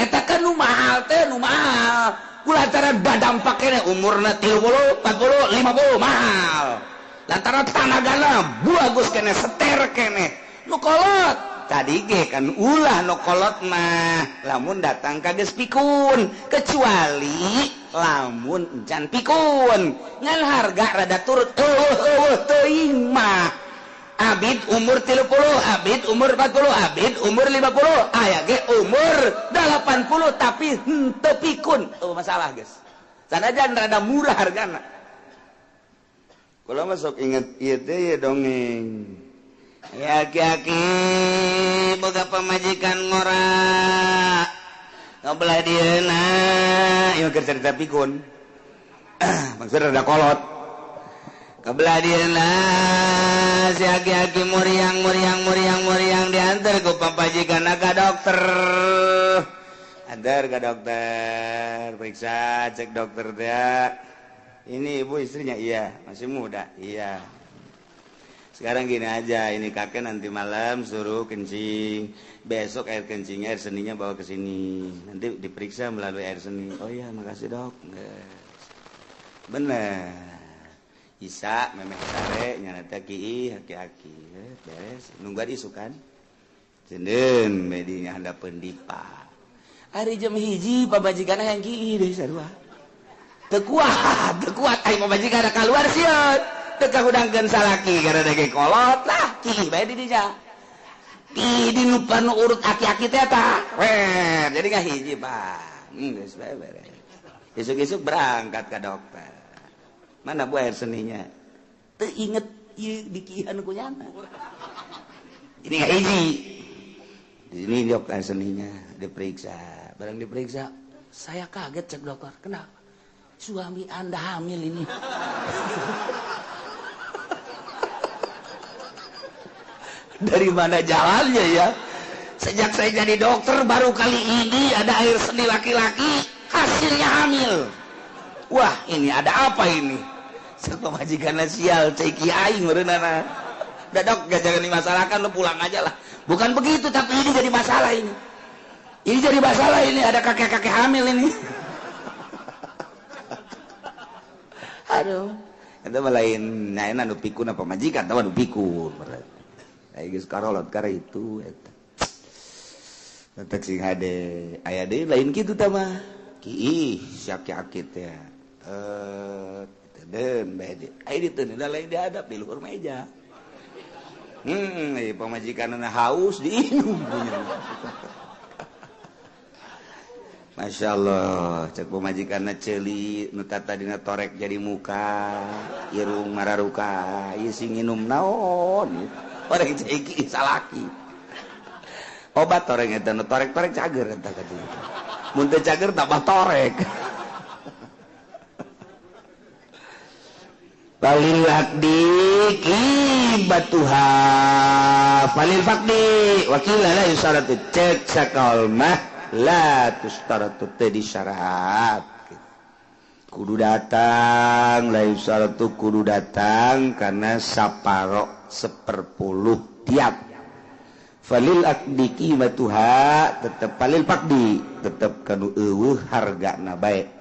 eta kan nu mahal teh nu mahal lantaran badampak kene umurna 30, 40, 50 mahal lantaran tanagana bagus kene seter kene nu kolot tadi ge kan ulah nu kolot mah lamun datang ka geus pikun kecuali lamun encan pikun ngan harga rada turut eueuh teuing mah abid umur 30, abid umur 40, abid umur 50, aya ge umur 80 tapi henteu pikun. Oh masalah guys. Sanajan rada murah hargana. Kula mah sok inget ieu teh ye dongeng. Ya aki-aki boga pamajikan ngora. Ngobelah dieuna ieu keur carita pikun. Maksudna rada kolot. Kebelah dieuna si aki-aki muriang muriang muriang muriang diantar ku papajikan ka dokter. Antar ke dokter, periksa, cek dokter teh. Ini ibu istrinya? Iya, masih muda. Iya. Sekarang gini aja, ini kakek nanti malam suruh kencing. Besok air kencingnya, air seninya bawa ke sini. Nanti diperiksa melalui air seni. Oh iya, makasih dok. Bener. Isa memeh sare nyana teh kiih aki-aki beres nungguan isukan cendeun medinya handapeun dipa ari jam 1 pamajikanna yang kiih deui sarua teu kuat ai pamajikanna kaluar sieun teu kahudangkeun salaki gara dege kolot lah kiih bae di dinya kiih di nu urut aki-aki teh tah weh jadi ngahiji Pak geus bae beres isuk-isuk berangkat ka dokter. Mana bu air seninya? Teu inget ieu dikihan ku nyana. Ini nggak hiji. Di sini dok air seninya diperiksa. Barang diperiksa, saya kaget cek dokter. Kenapa? Suami Anda hamil ini. Dari mana jalannya ya? Sejak saya jadi dokter baru kali ini ada air seni laki-laki hasilnya hamil. Wah, ini ada apa ini? Cek pamajikanna sial, cek aing meureunana. Udah dok, gak jangan dimasalahkan, lu pulang aja lah. Bukan begitu, tapi ini jadi masalah ini. Ini jadi masalah ini, ada kakek-kakek hamil ini. Aduh, itu lain nyaena nu pikun apa majikan, tahu nu pikun. Ai geus karolot kare itu eta. Tetek sing hade, aya deui lain kitu tah mah. Ki ih sia-aki teh. Den bae di. Ai ditu lain dihadap di luhur meja. Pamajikanna haus diinum punya. Masya Allah, cek pamajikanna ceuli nu tadina torek jadi muka, irung mararuka, ieu sing nginum naon? Orang ceki salaki. Obat torek eta nu torek-torek cager eta ka dieu. Mun teu cager tambah torek. Falil aqdi qibatuha falil faqdi wakila la yusaratu cek sakal mah la tustaratu teu disyarat kudu datang la yusaratu kudu datang karena saparo 1/10 tiap falil aqdi qibatuha tetep falil faqdi tetep kanu eueuh hargana bae.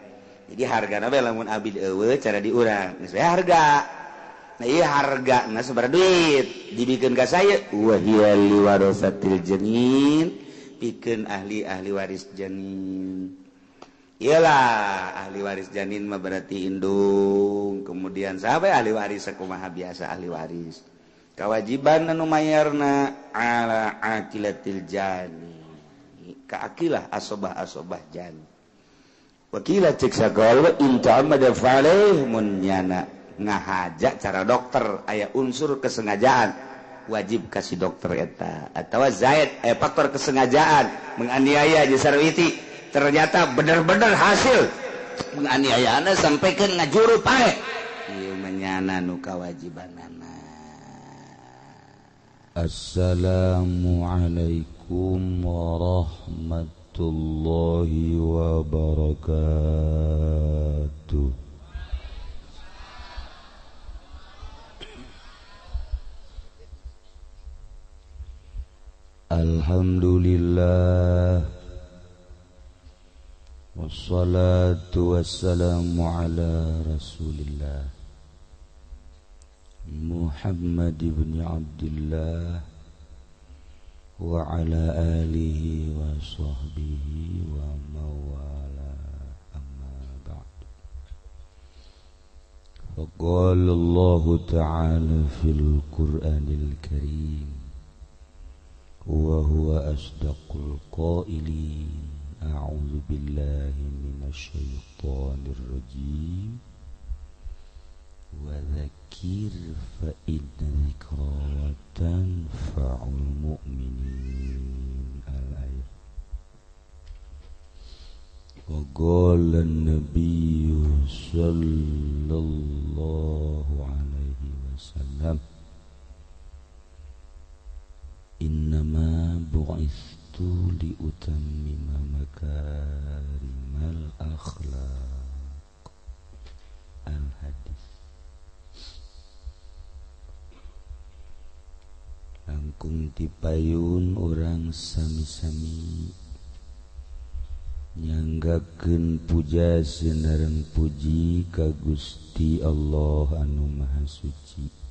Jadi harga nabe lamun abid eueuh cara diurang geus we harga. Nah ieu hargana sabaraha duit dibikeun ka saya wa hiya liwarasatil janin pikeun ahli-ahli waris janin. Iyalah ahli waris janin mah berarti indung, kemudian saha ahli waris sakumaha biasa ahli waris. Kewajiban anu mayarna ala aqilatil jani. Ka aqilah asobah-asobah jani. Wakila cek sagala in ta'ammada fa'alaih mun nyana ngahaja cara dokter aya unsur kesengajaan wajib kasih dokter eta atawa zaid aya faktor kesengajaan menganiaya jeung sarwiti ternyata bener-bener hasil menganiayaana sampaikan ngajuru pae ieu menyana nu kawajibanana. Assalamualaikum warahmatullahi wabarakatuh. Alhamdulillah wassalatu wassalamu ala rasulillah Muhammad ibn Abdillah wa ala alihi wa sahbihi wa mawala amma ba'd. Faqala Allah ta'ala fil Qur'anil Karim wa huwa asdaqul qailin. A'udzu billahi minasy syaithanir rajim. Wa dzakir fa inna dzikra tanfa'ul mu'minin. Al-ayat. Wa qala an-nabiyyu sallallahu alaihi wasallam innama bu'ithtu liutammima makarimal akhlaq. Al-hadis. Langkung tipayun orang sami-sami nyanggakeun puja sinareng puji ka Gusti Allah anu Maha Suci.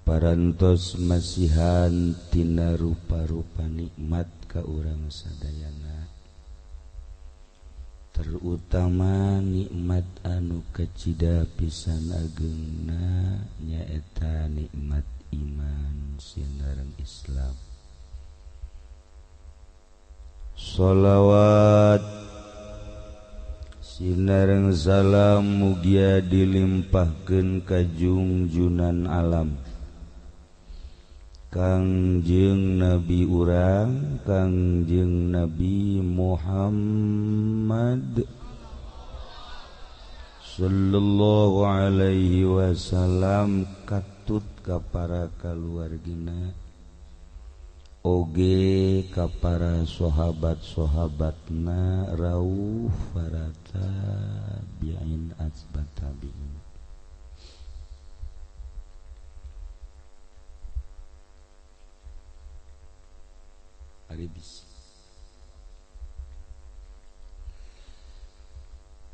Parantos masihan tina rupa-rupa nikmat ka urang sadayana, terutama nikmat anu kacida pisan agengna nyaeta nikmat iman sinareng Islam. Sholawat sinareng salam mugia dilimpahkeun ka jungjunan alam Kangjeng Nabi urang, Kangjeng Nabi Muhammad sallallahu alaihi wasallam katut ka para kaluargina Oge ka para sahabat-sahabatna rauh para tabi'in asbat tabi'in.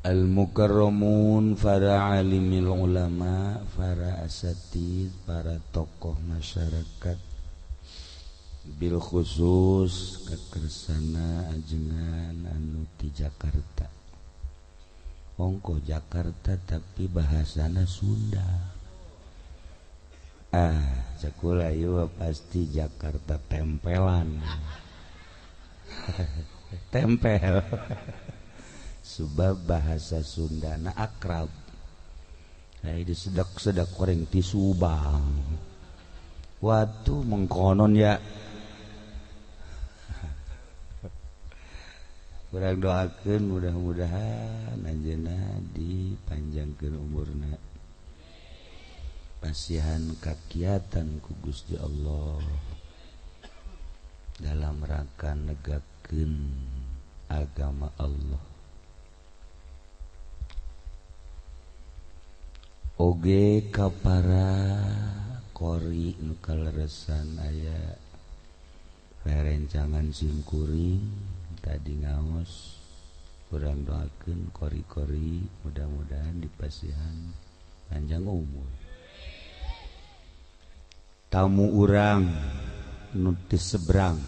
Al-mukarramun, para alimil ulama, para asatid, para tokoh masyarakat, bil khusus kekersana ajengan anu di Jakarta. Ongko Jakarta tapi bahasana Sunda. Ah, cakula ieu pasti Jakarta tempelan. Tempel. Sebab bahasa Sundana akrab. Nah, di sedak-sedak koreng ti Subang. Waktu mengkonon ya. Kurang doakeun mudah-mudahan anjeunna dipanjangkeun umurna. Pasihan kakiatan ku Gusti Allah dalam rangka negakeun agama Allah. Oge ka para kori nu kaleresan aya rerencangan simkuring tadi ngaos, kurang doakeun kori-kori mudah-mudahan dipasihan panjang umur. Tamu urang nu ti seberang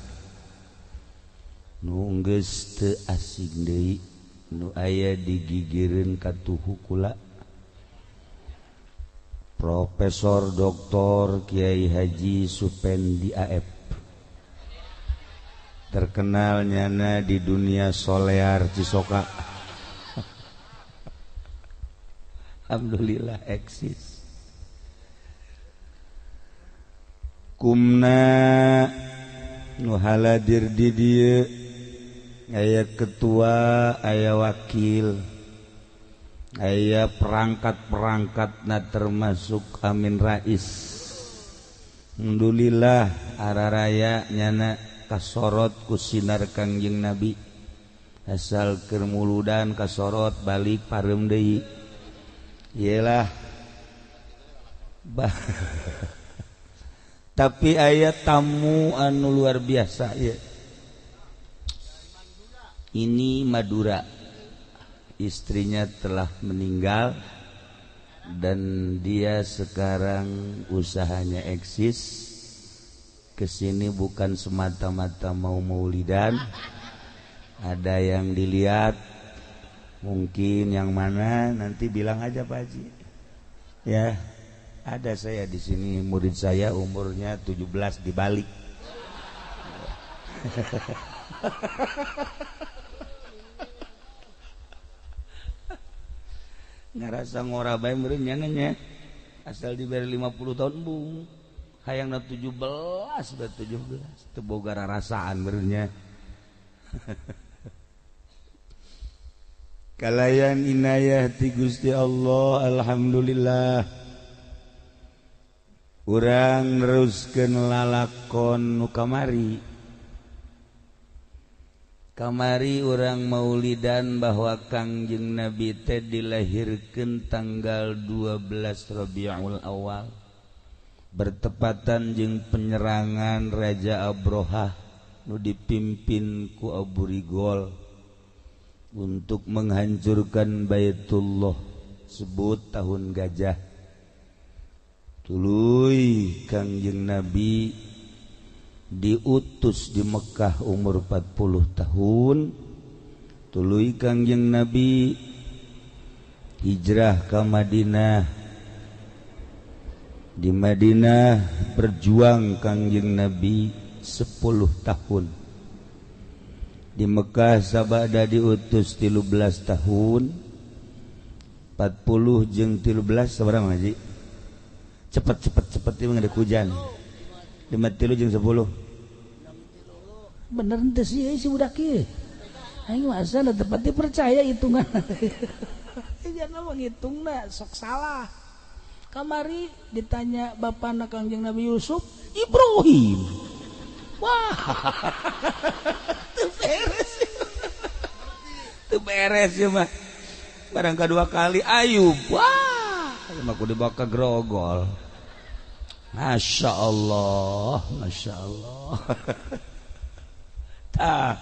nu geus teu asing deui nu aya digigireun katuhu kula Profesor Dr. Kiai Haji Supendi AF, terkenal nyana di dunia solear Cisoka. Alhamdulillah eksis. Kumna nu haladir di dieu aya ketua, aya wakil, aya perangkat-perangkatna termasuk Amin Rais. Alhamdulillah araraya nyana kasorot ku sinar Kangjeng Nabi. Asal keur muludan kasorot balik pareum deui. Iyalah. Tapi aya tamu anu luar biasa ya. Ini Madura. Istrinya telah meninggal dan dia sekarang usahanya eksis. Kesini bukan semata-mata mau maulidan. Ada yang dilihat, mungkin yang mana nanti bilang aja Pak Haji. Ya, ada saya di sini, murid saya umurnya 17 dibalik. Ngerasa ngora bae meureun nya. Asal diberi 50 tahun bung. Hayangna 17 bae 17 teu boga rarasaan meureun nya. Kalayan inayah ti Gusti Allah, alhamdulillah. Urang neruskeun lalakon nu kamari. Kamari urang maulidan bahwa Kangjeng Nabi teh dilahirkeun tanggal 12 Rabiul Awal, bertepatan jeung penyerangan Raja Abrohah nu dipimpin ku Abu Rigol untuk menghancurkan Baitullah, sebut tahun gajah. Tuluy Kangjeng Nabi diutus di Mekah umur 40 tahun. Tuluy Kangjeng Nabi hijrah ke Madinah. Di Madinah berjuang Kangjeng Nabi 10 tahun. Di Mekah sabada diutus 13 tahun. 40 jeung 13 sabaraha Haji? Cepet ieu ada hujan. 5 tilu jeung 10. Bener henteu sih si budak ieu. Aing mah asal tepat dipercaya hitungan. Jangan menghitungna sok salah. Kamari ditanya bapana Kangjeng Nabi Yusuf, Ibrahim. Wah. Teu beres. Teu beres ya mah. Barang kedua kali Ayub. Wah, mah kudu dibawa ke grogol. Masya Allah, Masya Allah. Tah.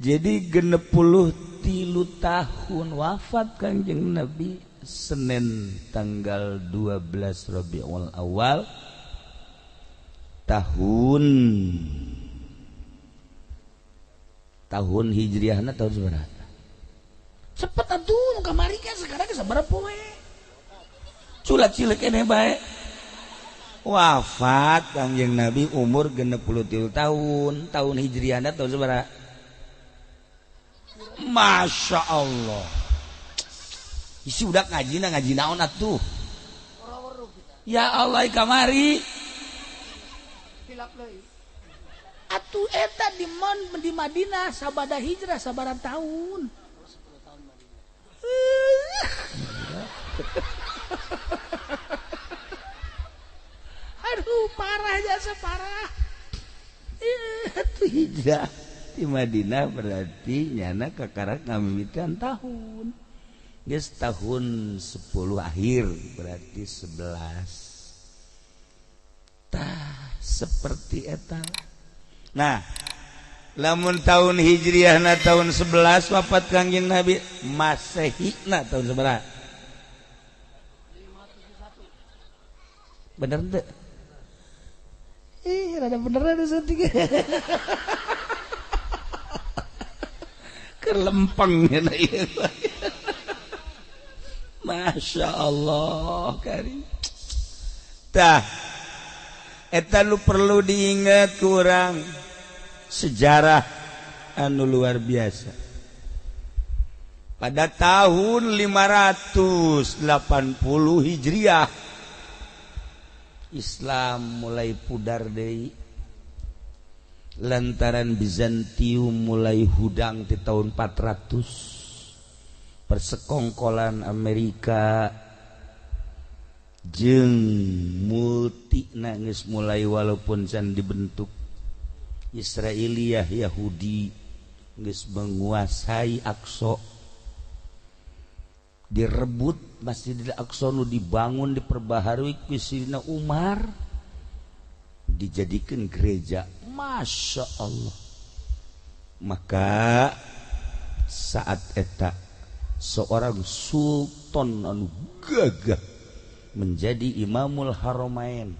Jadi 63 tahun wafat Kangjeng Nabi Senin tanggal 12 Rabiul Awal tahun Hijriahna tahun sabaraha? Cepet atuh nu kamari kan sekarang geus sabaraha poe. Culat cilik keneh bae. Wafat Kangjeng Nabi umur 63 tahun, tahun Hijriahna tahun sabaraha? Masya Allah. Isi udah ngaji ngaji naon atuh. Ya Allah kamari. Atuh eta di mon di Madinah sabada hijrah sabaraha tahun. Aduh parah jasa parah. Atuh hijrah di Madinah berarti nyana kakarak ngamimitan tahun. Geus tahun 10 akhir berarti 11. Tah seperti eta. Nah, lamun tahun Hijriahna tahun 11 wafat Kangjeng Nabi, Masehina tahun sabaraha? Bener teu? Ih, rada bener ada saeutik. Kelempeng nya ieu. Masya Allah karim. Tah eta lu perlu diingat kurang sejarah anu luar biasa. Pada tahun 580 Hijriah Islam mulai pudar deui lantaran Bizantium mulai hudang di tahun 400. Persekongkolan Amerika jeung multi nangis mulai walaupun can dibentuk Israiliyah Yahudi geus menguasai Aqsa, direbut Masjidil Aqsa nu dibangun diperbaharui ku Sayyidina Umar dijadikan gereja. Masya Allah. Maka saat eta seorang sultan anu gagah menjadi Imamul Haramain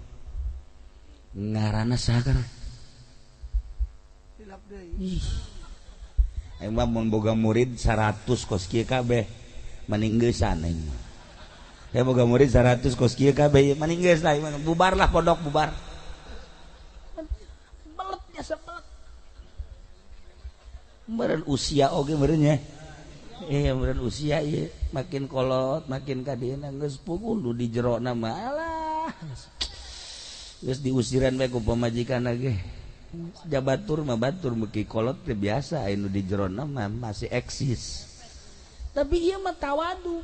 ngaranna saha? Ih. Aing mah mun boga murid 100 kos kieu kabeh mending geusan aing mah. Ya boga murid 100 kos kieu kabeh mending geus lah bubarlah pondok bubar. Beletnya sebelet. Meureun usia oge meureun nya. Iya meureun usia ieu makin kolot makin ka dieuna geus puguh nu di jerona mah alah. Geus diusiran bae ku pamajikan ge. Jabatur mah batur beuki kolot teh biasa anu di jerona mah masih eksis. Tapi ieu mah tawadu.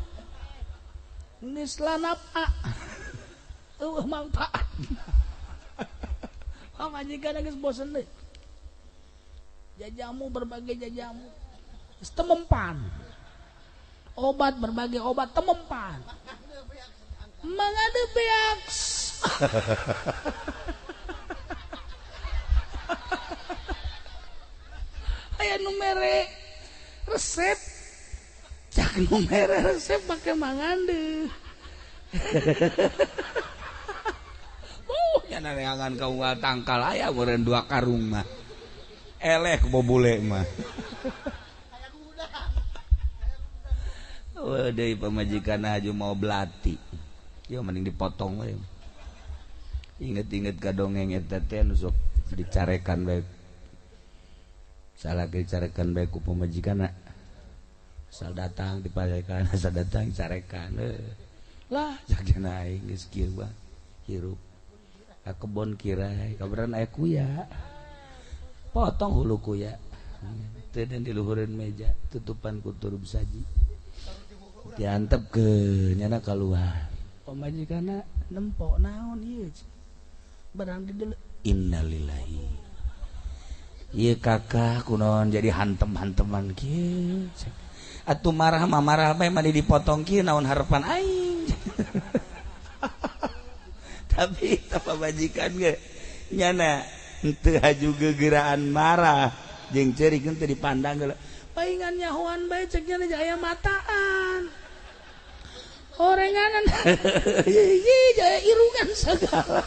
Geus lanapa. Eueuh manfaat. Pamajikan geus bosen deui. Jajamu berbagai jajamu. Geus temempan. Obat berbagai obat temempan. Mangade beak. Aya nu mere resep. Cak nu mere resep make mangande. Nya neangan ka unggal tangkal aya meureun 2 karung mah. Eleh ku bobule mah. Eueuh deui pamajikan aju mau belati. Ya mending dipotong we. Inget-inget ka dongeng eta teh nu sok dicarekan bae. Salah dicarekan bae ku pamajikanna. Asal datang diparekan, asal datang carekan. Lah jagana aing geus kieu mah hirup. Ka kebon kirai, kabaran aya kuya. Potong hulu kuya. Teu di luhureun meja, tutupan ku turub saji. Diantep ke nyana keluar. Pamajikanna nempok naon ieu? Barang didelek. Innalillahi. Ieu kakak kunaon jadi hantem-hanteman kieu. Atuh marah mah marah bae mah dipotong kieu naon harapan aing. Tapi tah pamajikan ge nyana henteu haju gegeraan marah jeung ceurik henteu dipandang geula. Paingan nyahoan bae cek nya aya mataan. Orenganan ieu jaya irungan sagala.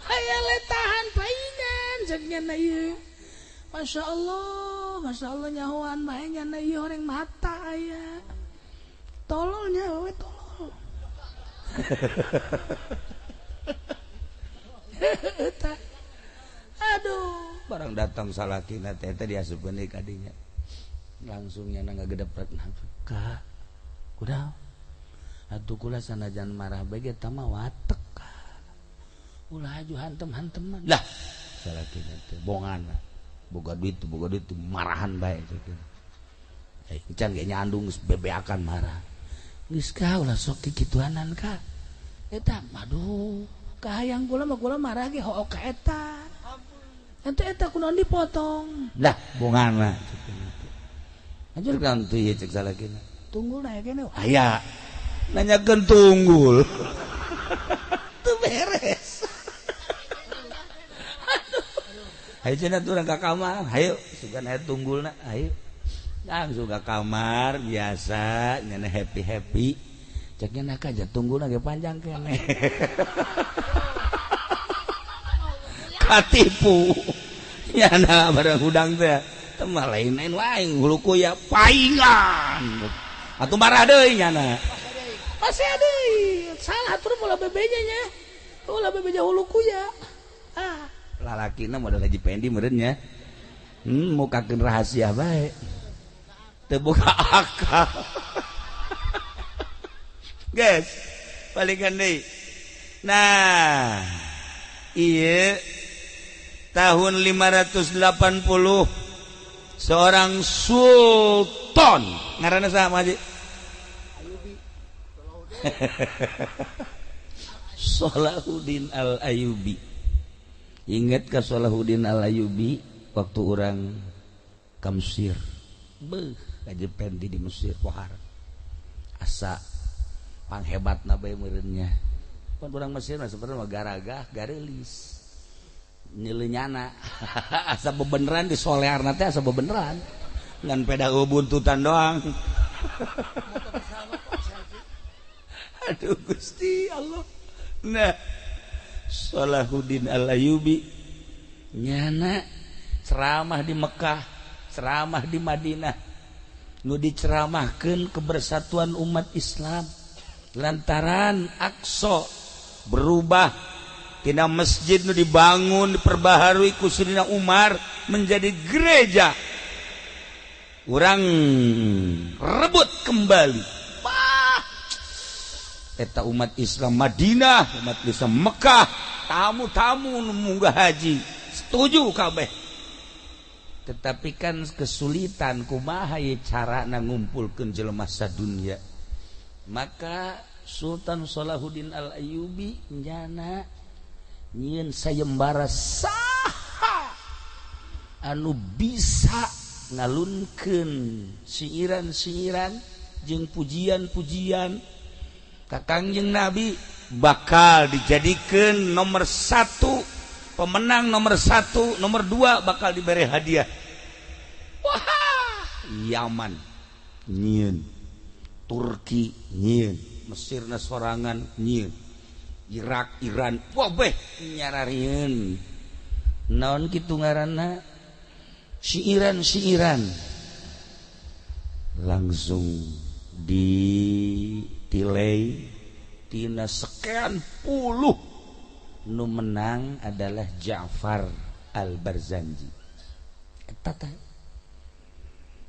Aya letahan paingan cek nya ieu. Masya Allah nyahoan bae nya ieu horeng mata aya. Tololnya we tolol. Aduh, barang datang salakina teh teh diasupkeun deui ka dinya. Langsung nya ngagedepret ka. Kudaon? Atuh kula sanajan marah bae ge eta mah watek. Ulah aju hantem-hanteman. Lah, salakina teh bongan. Boga duit marahan bae cek. Eh, encan ge nyandung geus bebeakan marah. Geus ka ulah sok kikituanan ka. Eta aduh, kahayang kula mah kula marah ge hook ka eta. Ente eta kunaon dipotong. Lah, bongan lah cek. Anjur kan teu ieu cek salakina. Tunggul na kene. Aya. Nanyakeun tunggul. Teu beres. Ayo cenah turun ka kamar, hayu sugan aya tunggulna, hayu. Langsung ka kamar biasa nyana happy-happy. Cek nya ka aja tunggulna ge panjang keneh. Katipu. Nyana barang hudang teh. Teu mah lain-lain wae hulu kuya paingan. Atuh marah deui nyana. Masih deui. Salah atur ulah bebeja nya. Ulah bebeja hulu kuya. Ah. Lalakina modal Haji Pendi meureun nya. Mukakeun rahasia bae. Teu boga akal. Guys, balikan deui. Nah, ieu tahun 580 seorang sultan ngaranna saha Haji? Ayubi. Salahuddin Al-Ayyubi. Ingat ka Salahuddin Al-Ayyubi waktu orang ka Mesir. Beuh, Haji Pendi di Mesir pohar. Asa panghebatna bae meureun nya. Pan urang Mesir mah sebenarnya mah garagah, gareulis. Nyeleunyana. Asa bebeneran di solearna teh asa bebeneran. Ngan peda buntutan doang. Aduh Gusti Allah. Nah, Salahuddin Al-Ayyubi nyana ceramah di Mekah, ceramah di Madinah, nu diceramahkeun kebersatuan umat Islam lantaran Aqsa berubah tina masjid nu dibangun diperbaharui ku Sayyidina Umar menjadi gereja. Urang rebut kembali. Eta umat Islam Madinah, umat Islam Mekah, tamu-tamu munggah haji setuju kabeh. Tetapi kan kesulitan kumaha ye carana ngumpulkeun jelema sadunya. Maka Sultan Salahuddin Al-Ayyubi nyana nyieun sayembara saha anu bisa ngalunkeun siiran-siiran jeung pujian-pujian ka Kangjeng Nabi bakal dijadikan nomor 1 pemenang nomor 1, nomor 2 bakal diberi hadiah. Wah, Yaman nyieun, Turki nyieun, Mesirna sorangan nyieun, Irak, Iran, wah beh nyararieun. Naon kitu ngaranna? Siiran-siiran langsung ditilai tina sekian puluh nu menang adalah Ja'far Al-Barzanji. Eta teh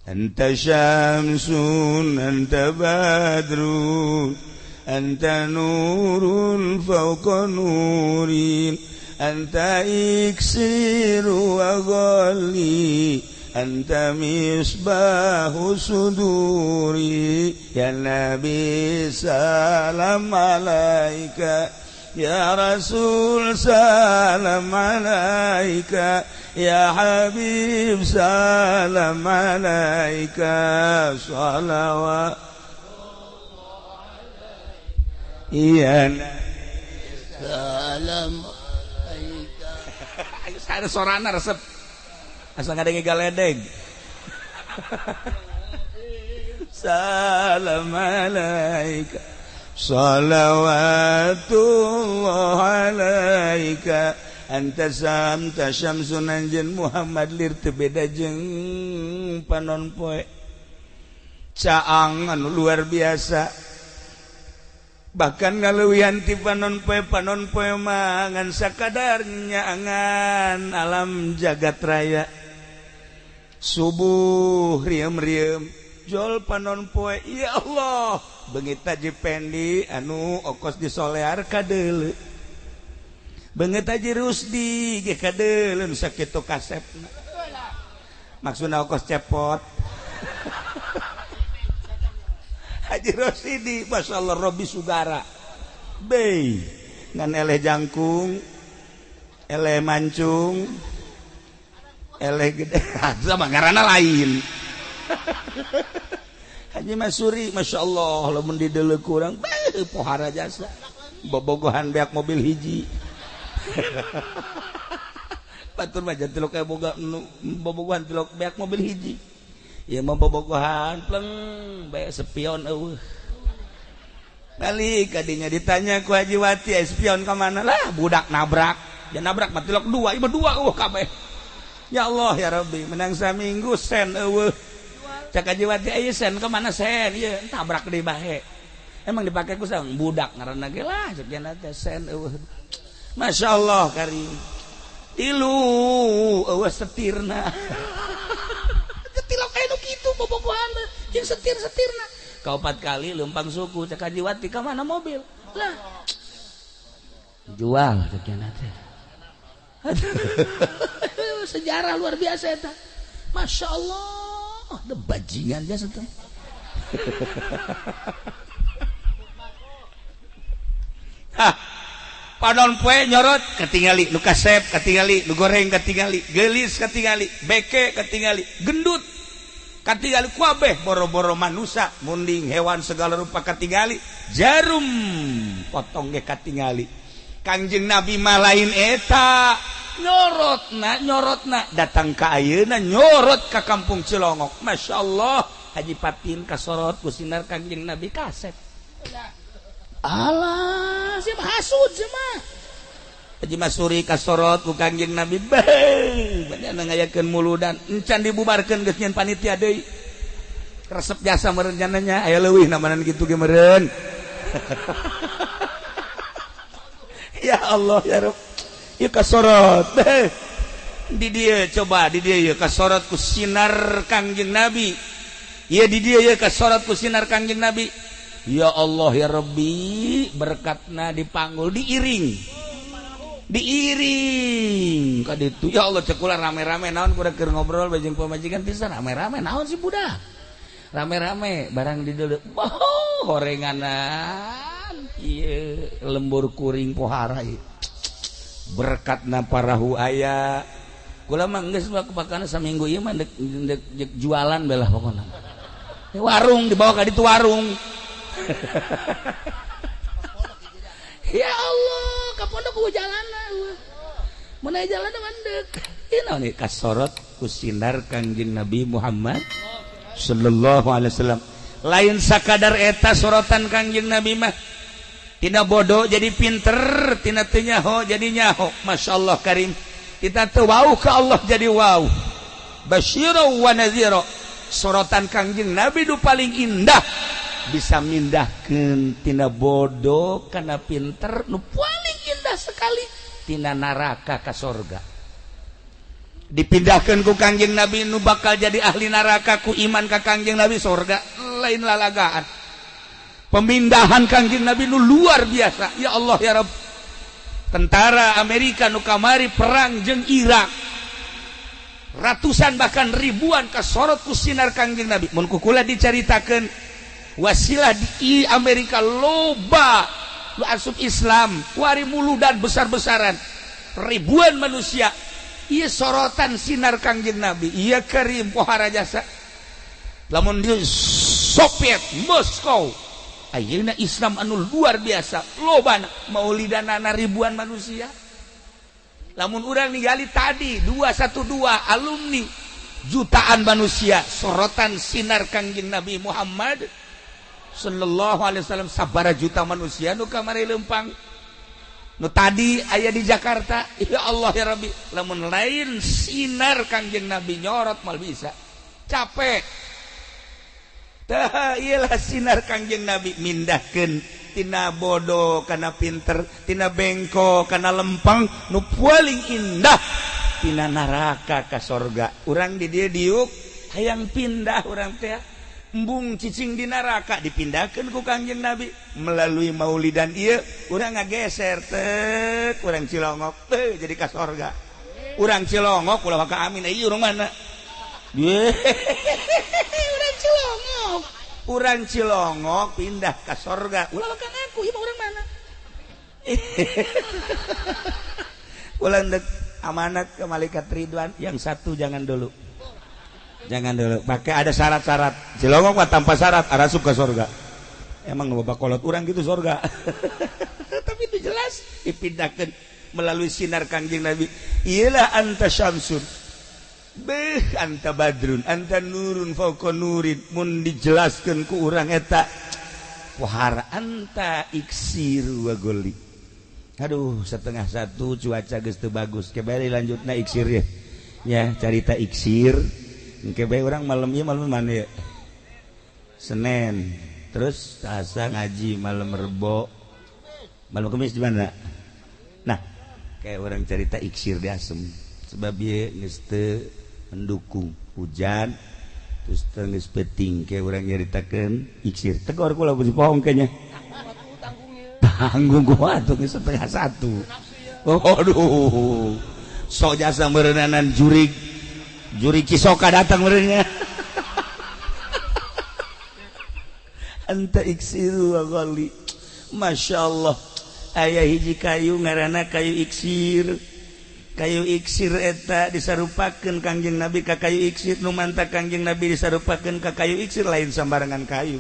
Anta syamsun, anta badrun, anta nurun fawqa nurin, anta iksiru wa ghali, anta misbahu suduri. Ya Nabi salam alaika, ya Rasul salam alaika, ya Habib salam alaika, shalawat iya salam alaika. Ada sorana resep asal ngadenge galedeg. Salam alaika, salawatullah alaika, anta samta syamsun anjeun Muhammad lir teu beda jeung panon poe. Caang anu luar biasa, bahkan ngaleuwihan ti panon poe. Panon poe mah ngan sakadar nyaangan alam jagat raya. Subuh riem-riem jol panon poe, ya Allah beungit Haji Pendi anu okos di Solear kadeuleu, beungit Haji Rusdi ge kadeuleu nu sakitu kasepna, maksudna okos cepot. Haji Rosidi masyaallah Robi Sugara bei ngan eleh jangkung, eleh mancung, eleh gede sama ngaranna lain. Haji Masuri masya Allah lamun dideuleu kurang beuh pohara jasa bobogohan beak mobil hiji. Batur mah jantilok kayak boga bobogohan tilok beak mobil hiji. Ieu mah bobogohan pleng bae spion eueuh. Balik kadinya ditanya ku Haji Wati, spion ka mana lah budak nabrak. Dia nabrak mah tilok dua, ieu mah dua eueuh kabeh. Ya Allah ya Rabbi, menang saminggu sen eueuh. Cak Haji Wati aya sen ka mana sen? Ieu tabrak di bahe. Emang dipake ku sang budak ngaranna ge lah cek jana teh sen eueuh. Masya Allah karim. Tilu eueuh setirna. Tilok aya nu kitu bobogohan jeung setir-setirna. Kaopat kali leumpang suku cek Haji Wati ka mana mobil? Lah. Jual cek jana teh. Sejarah luar biasa eta. Masya Allah, ada bajingan jasa teh. Hah, panon poe nyorot katingali, nu kasep katingali, nu goreng katingali, geulis katingali, beke katingali, gendut katingali kabeh, boro-boro manusia, munding hewan segala rupa katingali, jarum potong ge katingali. Kangjeng Nabi mah lain eta. Nyorotna datang ka ayeuna nyorot ka kampung Cilongok. Masya Allah Haji Patin kasorot ku sinar Kangjeng Nabi kasep. Alah siapa hasud mah. Haji Masuri kasorot ku Kangjeng Nabi beuh bade ngayakeun muludan encan dibubarkeun geus nyeun panitia deui. Resep jasa meureun nya aya leuwih namanan kitu ge meureun. Ya Allah ya Rabb. Ieu kasorot di dieu coba di dieu ieu kasorot ku sinar Kangjeng Nabi. Ieu di dieu ieu kasorot ku sinar Kangjeng Nabi. Ya Allah ya Rabbi, berkatna dipanggul diiring. Diiring ka ditu. Ya Allah cek kula rame-rame naon kuda keur ngobrol jeung pamajikan pisan rame-rame naon si budak. Rame-rame barang di dieu. Wah, horenganan ieu lembur kuring pohara ieu. Berkatna parahu aya. Kula mah geus mah bakana saminggu ieu mah dek jualan belah pokona. Warung dibawa ka ditu warung. Ya Allah, ka pondok ku jalanna. Mun aya jalanna mandek. Ieu naon ieu kasorot ku sinar Kangjeng Nabi Muhammad sallallahu alaihi wasallam. Lain sakadar eta sorotan Kangjeng Nabi mah. Tina bodoh jadi pinter, tina teu nyaho jadi nyaho. Masya Allah karim. Kita teu wau ka Allah jadi wau. Basyira wa nadhira. Sorotan Kangjeng Nabi du paling indah. Bisa mindahkeun tina bodoh kana pinter nu paling indah sekali, tina neraka ka sorga. Dipindahkeun ku Kangjeng Nabi nu bakal jadi ahli neraka ku iman ka Kangjeng Nabi sorga, lain lalagaan. Pemindahan Kangjeng Nabi nu luar biasa. Ya Allah ya Rabb. Tentara Amerika nu kamari perang jeung Irak, ratusan bahkan ribuan kasorot ku sinar Kangjeng Nabi. Mun ku kula dicaritakeun wasilah di Amerika loba nu asup Islam kuari muludan besar-besaran ribuan manusia. Ieu sorotan sinar Kangjeng Nabi, ieu karim pohara jasa. Lamun di Soviet Moskow ayeuna Islam anu luar biasa lobana maulidanana ribuan manusia. Lamun urang ningali tadi 212 alumni jutaan manusia sorotan sinar Kangjeng Nabi Muhammad sallallahu alaihi wasallam sabara juta manusia nu kamari lempang. Nu tadi aya di Jakarta, ya Allah ya Rabbi, lamun lain sinar Kangjeng Nabi nyorot mal bisa. Capek. Tah iyalah sinar Kangjeng Nabi mindahkeun tina bodoh kana pinter, tina bengko kana lempang, nu paling indah tina neraka ka sorga. Urang di dieu diuk hayang pindah urang teh. Embung cicing di neraka dipindahkeun ku Kangjeng Nabi melalui maulidan ieu urang ngageser tek urang Cilongok teh jadi ka sorga. Urang Cilongok ulah ka amin ieu urang mana? Urang Cilongok. Urang Cilongok pindah ka sorga. Ulah ka ngaku ieu mah urang mana? Ulah ndek amanat ke malaikat Ridwan yang satu jangan dulu. Jangan dulu, pakai ada syarat-syarat. Cilongok mah tanpa syarat arasup ke surga. Emang bapak kolot urang gitu surga. Tapi itu jelas dipindahkan melalui sinar Kangjeng Nabi. Iyalah anta syamsun, beh anta badrun, anta nurun fauqa nurin. Mun dijelaskeun ku urang eta pohara anta iksiru wa goli. Aduh, 12:30 cuaca geus teu bagus. Kebari lanjutna iksir ya. Ya, carita iksir. Engke bae urang malam ieu malam mana ya? Senin. Terus Selasa ngaji, malam Rebo. Malam Kamis di mana? Nah, kayak orang cerita iksir di asem. Sebab ieu geus teu mendukung hujan, terus teu geus peuting kayak urang nyaritakeun iksir. Tegor kula beusi pohong kayaknya. Tanggung gua atuh geus 12:30. Oh, aduh. Sok jasa meureunana jurig. Juri Cisoka datang merenya. Anta iksiru wa ghali. Masya Allah. Aya hiji kayu ngaranna kayu iksir. Kayu iksir eta disarupakeun Kangjeng Nabi ka kayu iksir. Nu manta Kangjeng Nabi disarupakeun ka kayu iksir lain sambarangan kayu.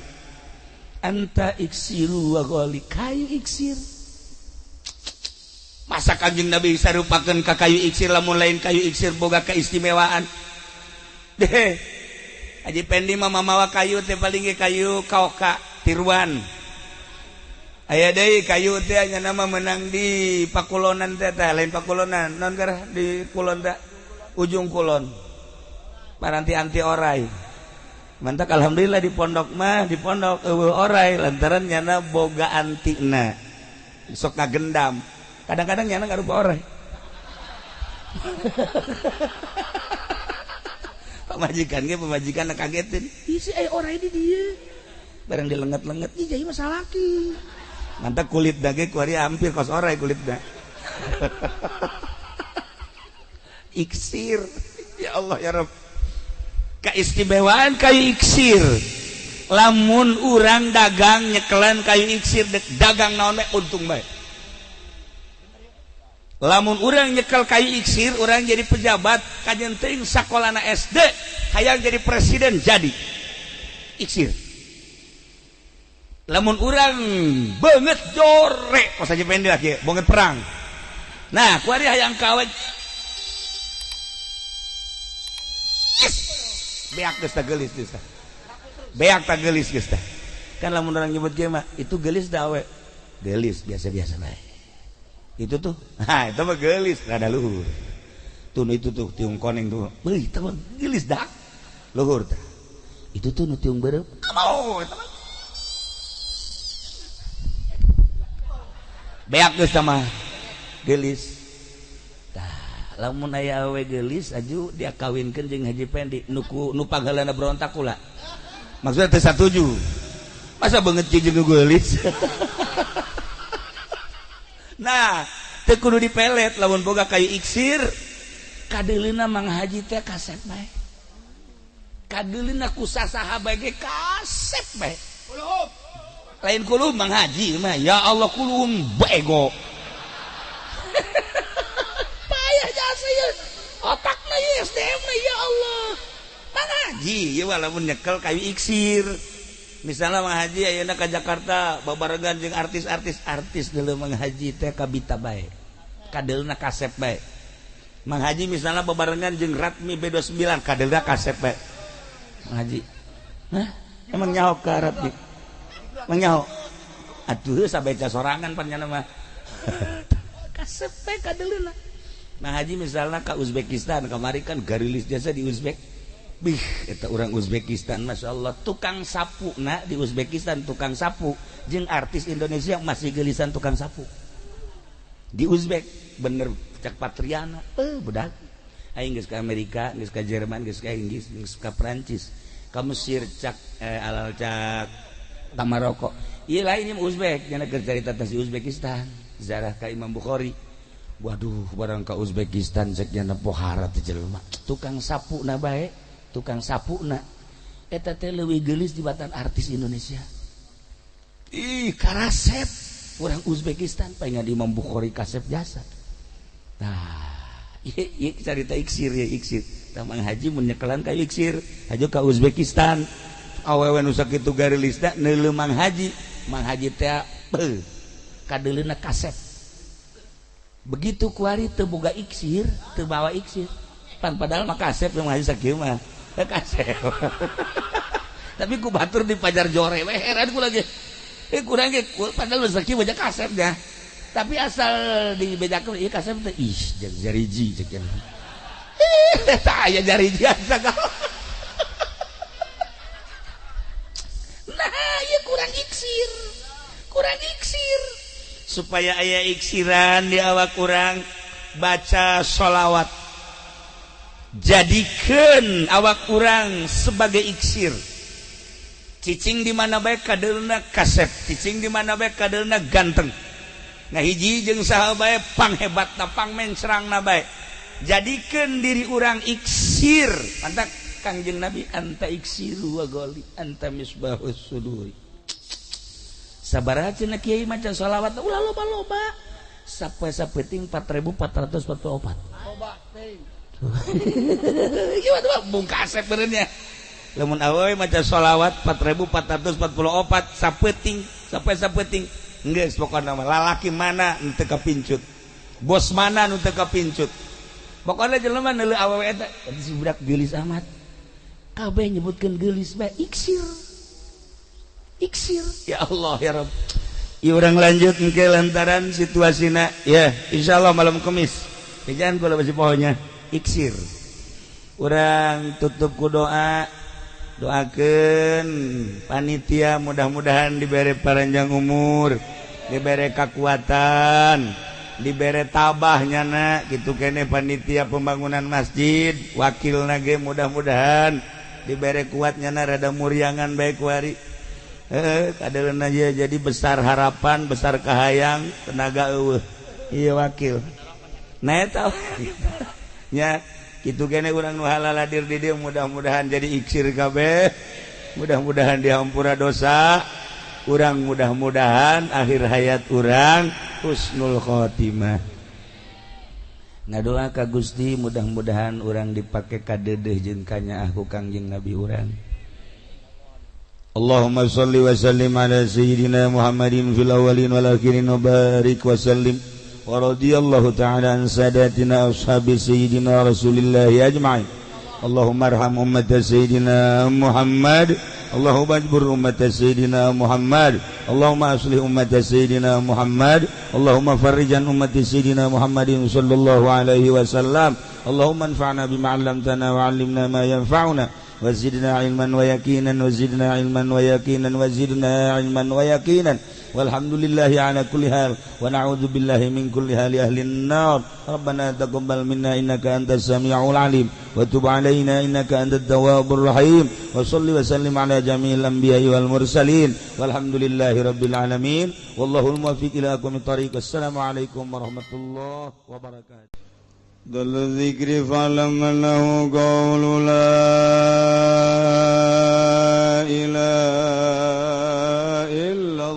Anta iksiru wa ghali. Kayu iksir. Masa Kangjeng Nabi disarupakeun ka kayu iksir lamun lain kayu iksir boga keistimewaan. Deh. Haji Pendi mah mamawa kayu teh paling ge kayu kaoka tiruan. Aya deui kayu teh nya nama menang di pakulonan teh teh lain pakulonan non garah di kulon teh ujung kulon. Paranti anti orai. Mantak alhamdulillah di pondok mah di pondok eueuh orai lantaran nyana boga antina. Sok ngagendam. Kadang-kadang nyana ngarupa orai. Pamajikan ge pamajikan kagetin. Ih si aya orai di dieu. Barang dilenget-lenget, ih jadi masalah salaki. Mantap kulit dage kuari hampir kos orai kulitna. Iksir. Ya Allah ya Rabb. Keistimewaan kayu iksir. Lamun urang dagang nyekelan kayu iksir dagang naon bae untung bae. Lamun urang nyekel kayu iksir, urang jadi pejabat, kajen teuing sakolana SD, hayang jadi presiden jadi. Iksir. Lamun urang banget jorek, kos aja pendek lagi, banget perang. Nah, kuari hayang kawe. Beak geus tah geulis geus tah. Beak tah geulis geus tah. Kan lamun urang nyebut ge mah, itu geulis da awe. Geulis biasa-biasa bae. Itu tuh, nah itu mah geulis rada luhur. Tuh itu tuh tiung koneng tuh. Beuh, itu mah geulis dak. Luhur tah. Itu tuh nu tiung beureum. Mau eta mah. Beak geus tah mah. Geulis. Tah, lamun aya awe geulis aju dia kawinkeun jeung Haji Pendi nu ku nu pangheulana berontak kula. Maksudnya teu satuju. Masa beungeut jeung geulis. Nah, teu kudu dipelet lamun boga kayu iksir. Kadeuleuna Mang Haji teh kasep bae. Kadeuleuna ku sasaha bae ge kasep bae. Lain kulum Mang Haji mah ya Allah kulum bego. Payah jasa ya. Otakna ya SDM na ya Allah. Mang Haji ya walaupun nyekel kayu iksir. Misalnya Mang Haji ayeuna ka Jakarta babarengan jeung artis-artis artis deuleu Mang Haji teh kabita bae. Kadeulna kasep bae. Mang Haji misalnya babarengan jeung Ratmi B29 kadeulna kasep bae. Mang Haji. Hah? Emang nyaho ka Ratmi? Emang nyaho? Aduh sabeca sorangan pan nyana mah. Kasep bae kadeulna. Mang Haji misalnya ka Uzbekistan kamari kan garilis jasa di Uzbek. Bih, eta urang Uzbekistan Masya Allah tukang sapu na di Uzbekistan tukang sapu jeung artis Indonesia masih gelisan tukang sapu di Uzbek bener cak Patriana budak aing geus ka Amerika geus ka Jerman geus ka Inggris geus ka Prancis ka Mesir cak alal cak ka Maroko ieu lain ieu Uzbek nya keur carita teh si Uzbekistan zarah ka Imam Bukhari. Waduh barang ka Uzbekistan cek nya pohara teh jelema tukang sapu na bae tukang sapu na eta teh leuwih geulis dibatan artis Indonesia. Ih karasep urang Uzbekistan pengen di Imam Bukhari kasep jasa. Tah ieu carita iksir ya iksir. Tah Mang Haji mun nyekelan ka iksir hajo ka Uzbekistan awewe nu sakitu garilisna neuleuh Mang Haji. Mang Haji teh beuh kadeuleuna kasep. Begitu kuari teu boga iksir, teu bawa iksir. Pan padahal mah kasep Mang Haji sakieu mah. Kasep. Tapi ku batur di pajar jore we heran ku lagi. Kurang ge padahal rezeki banyak kasepnya. Tapi asal dibedakeun ieu kasep teh ih jariji cek nya. Ih tah aya jariji asa. Nah, ieu kurang iksir. Kurang iksir. Supaya aya iksiran di awak kurang baca sholawat. Jadikeun awak urang sebagai iksir. Cicing di mana bae kadeulna kasep, cicing di mana bae kadeulna ganteng. Ngahiji jeung saha bae panghebatna pangmencrangna bae. Jadikeun diri urang iksir. Pantak Kangjeng Nabi anta iksiru wa goli anta misbahus suduri. Sabaraha cenah kiai maca sholawat ulah loba-loba. Sapoe-sapoe 4444. Loba teuing. Gimana tuh bung kasep benernya. Lamun awewe maca sholawat 4444 sapeuting sampai sapeuting geus pokona mah lalaki mana nu teu kapincut bos mana nu teu kapincut pokona jelema neuleuh awewe eta si budak geulis amat kabeh nyebutkeun geulis bae iksir iksir ya Allah ya Rabb. Ieu urang lanjut engke lantaran situasina ya insyaallah malam Kamis jangan kula besi pohonya iksir. Urang tutup ku doa, doakeun panitia mudah-mudahan dibere panjang umur, dibere kekuatan, dibere tabah nyana kitu kene panitia pembangunan masjid, wakilna ge mudah-mudahan dibere kuat nyana rada muriangan bae kuari. Kadeulna jadi besar harapan, besar kahayang, tenaga eueuh. Ieu wakil. Nah eta nya kitu kene urang nu halal hadir di dieu mudah-mudahan jadi iksir kabeh, mudah-mudahan dihampura dosa urang, mudah-mudahan akhir hayat urang husnul khotimah. Ngadoa ka Gusti mudah-mudahan urang dipake kadeudeuh jeung kanyaah ku Kangjeng Nabi urang. Allahumma shalli wa sallim ala sayyidina Muhammadin fil awwalin wal akhirin wa barik wa sallim. Wa radiyallahu ta'ala an sadatina ashabi sayyidina Rasulillahi ajma'in. Allahumma arham ummat sayyidina Muhammad. Allahumma ajbur ummat sayyidina Muhammad. Allahumma aslih ummat sayyidina Muhammad. Allahumma farrijan ummat sayyidina Muhammadin sallallahu alaihi wasallam. Allahumma anfa'na bima 'allamtana wa 'allimna ma yanfa'una wa zidna 'ilman wa yaqinan wa zidna 'ilman wa yaqinan wa zidna 'ilman wa yaqinan. Walhamdulillahi ala kulli hal wa na'udzu billahi min kulli hali ahli an-nar. Rabbana taqabbal minna innaka antas samiul alim wa tub alaina innaka antat tawwabur rahim. Wa shalli wa sallim ala jami'il anbiya'i wal mursalin. Walhamdulillahi rabbil alamin. Wallahul muwaffiq ila aqwamit thariq. Assalamu alaikum warahmatullahi wabarakatuh. Dal dzikri fa'lam annahu qawlu la ilaha illallah.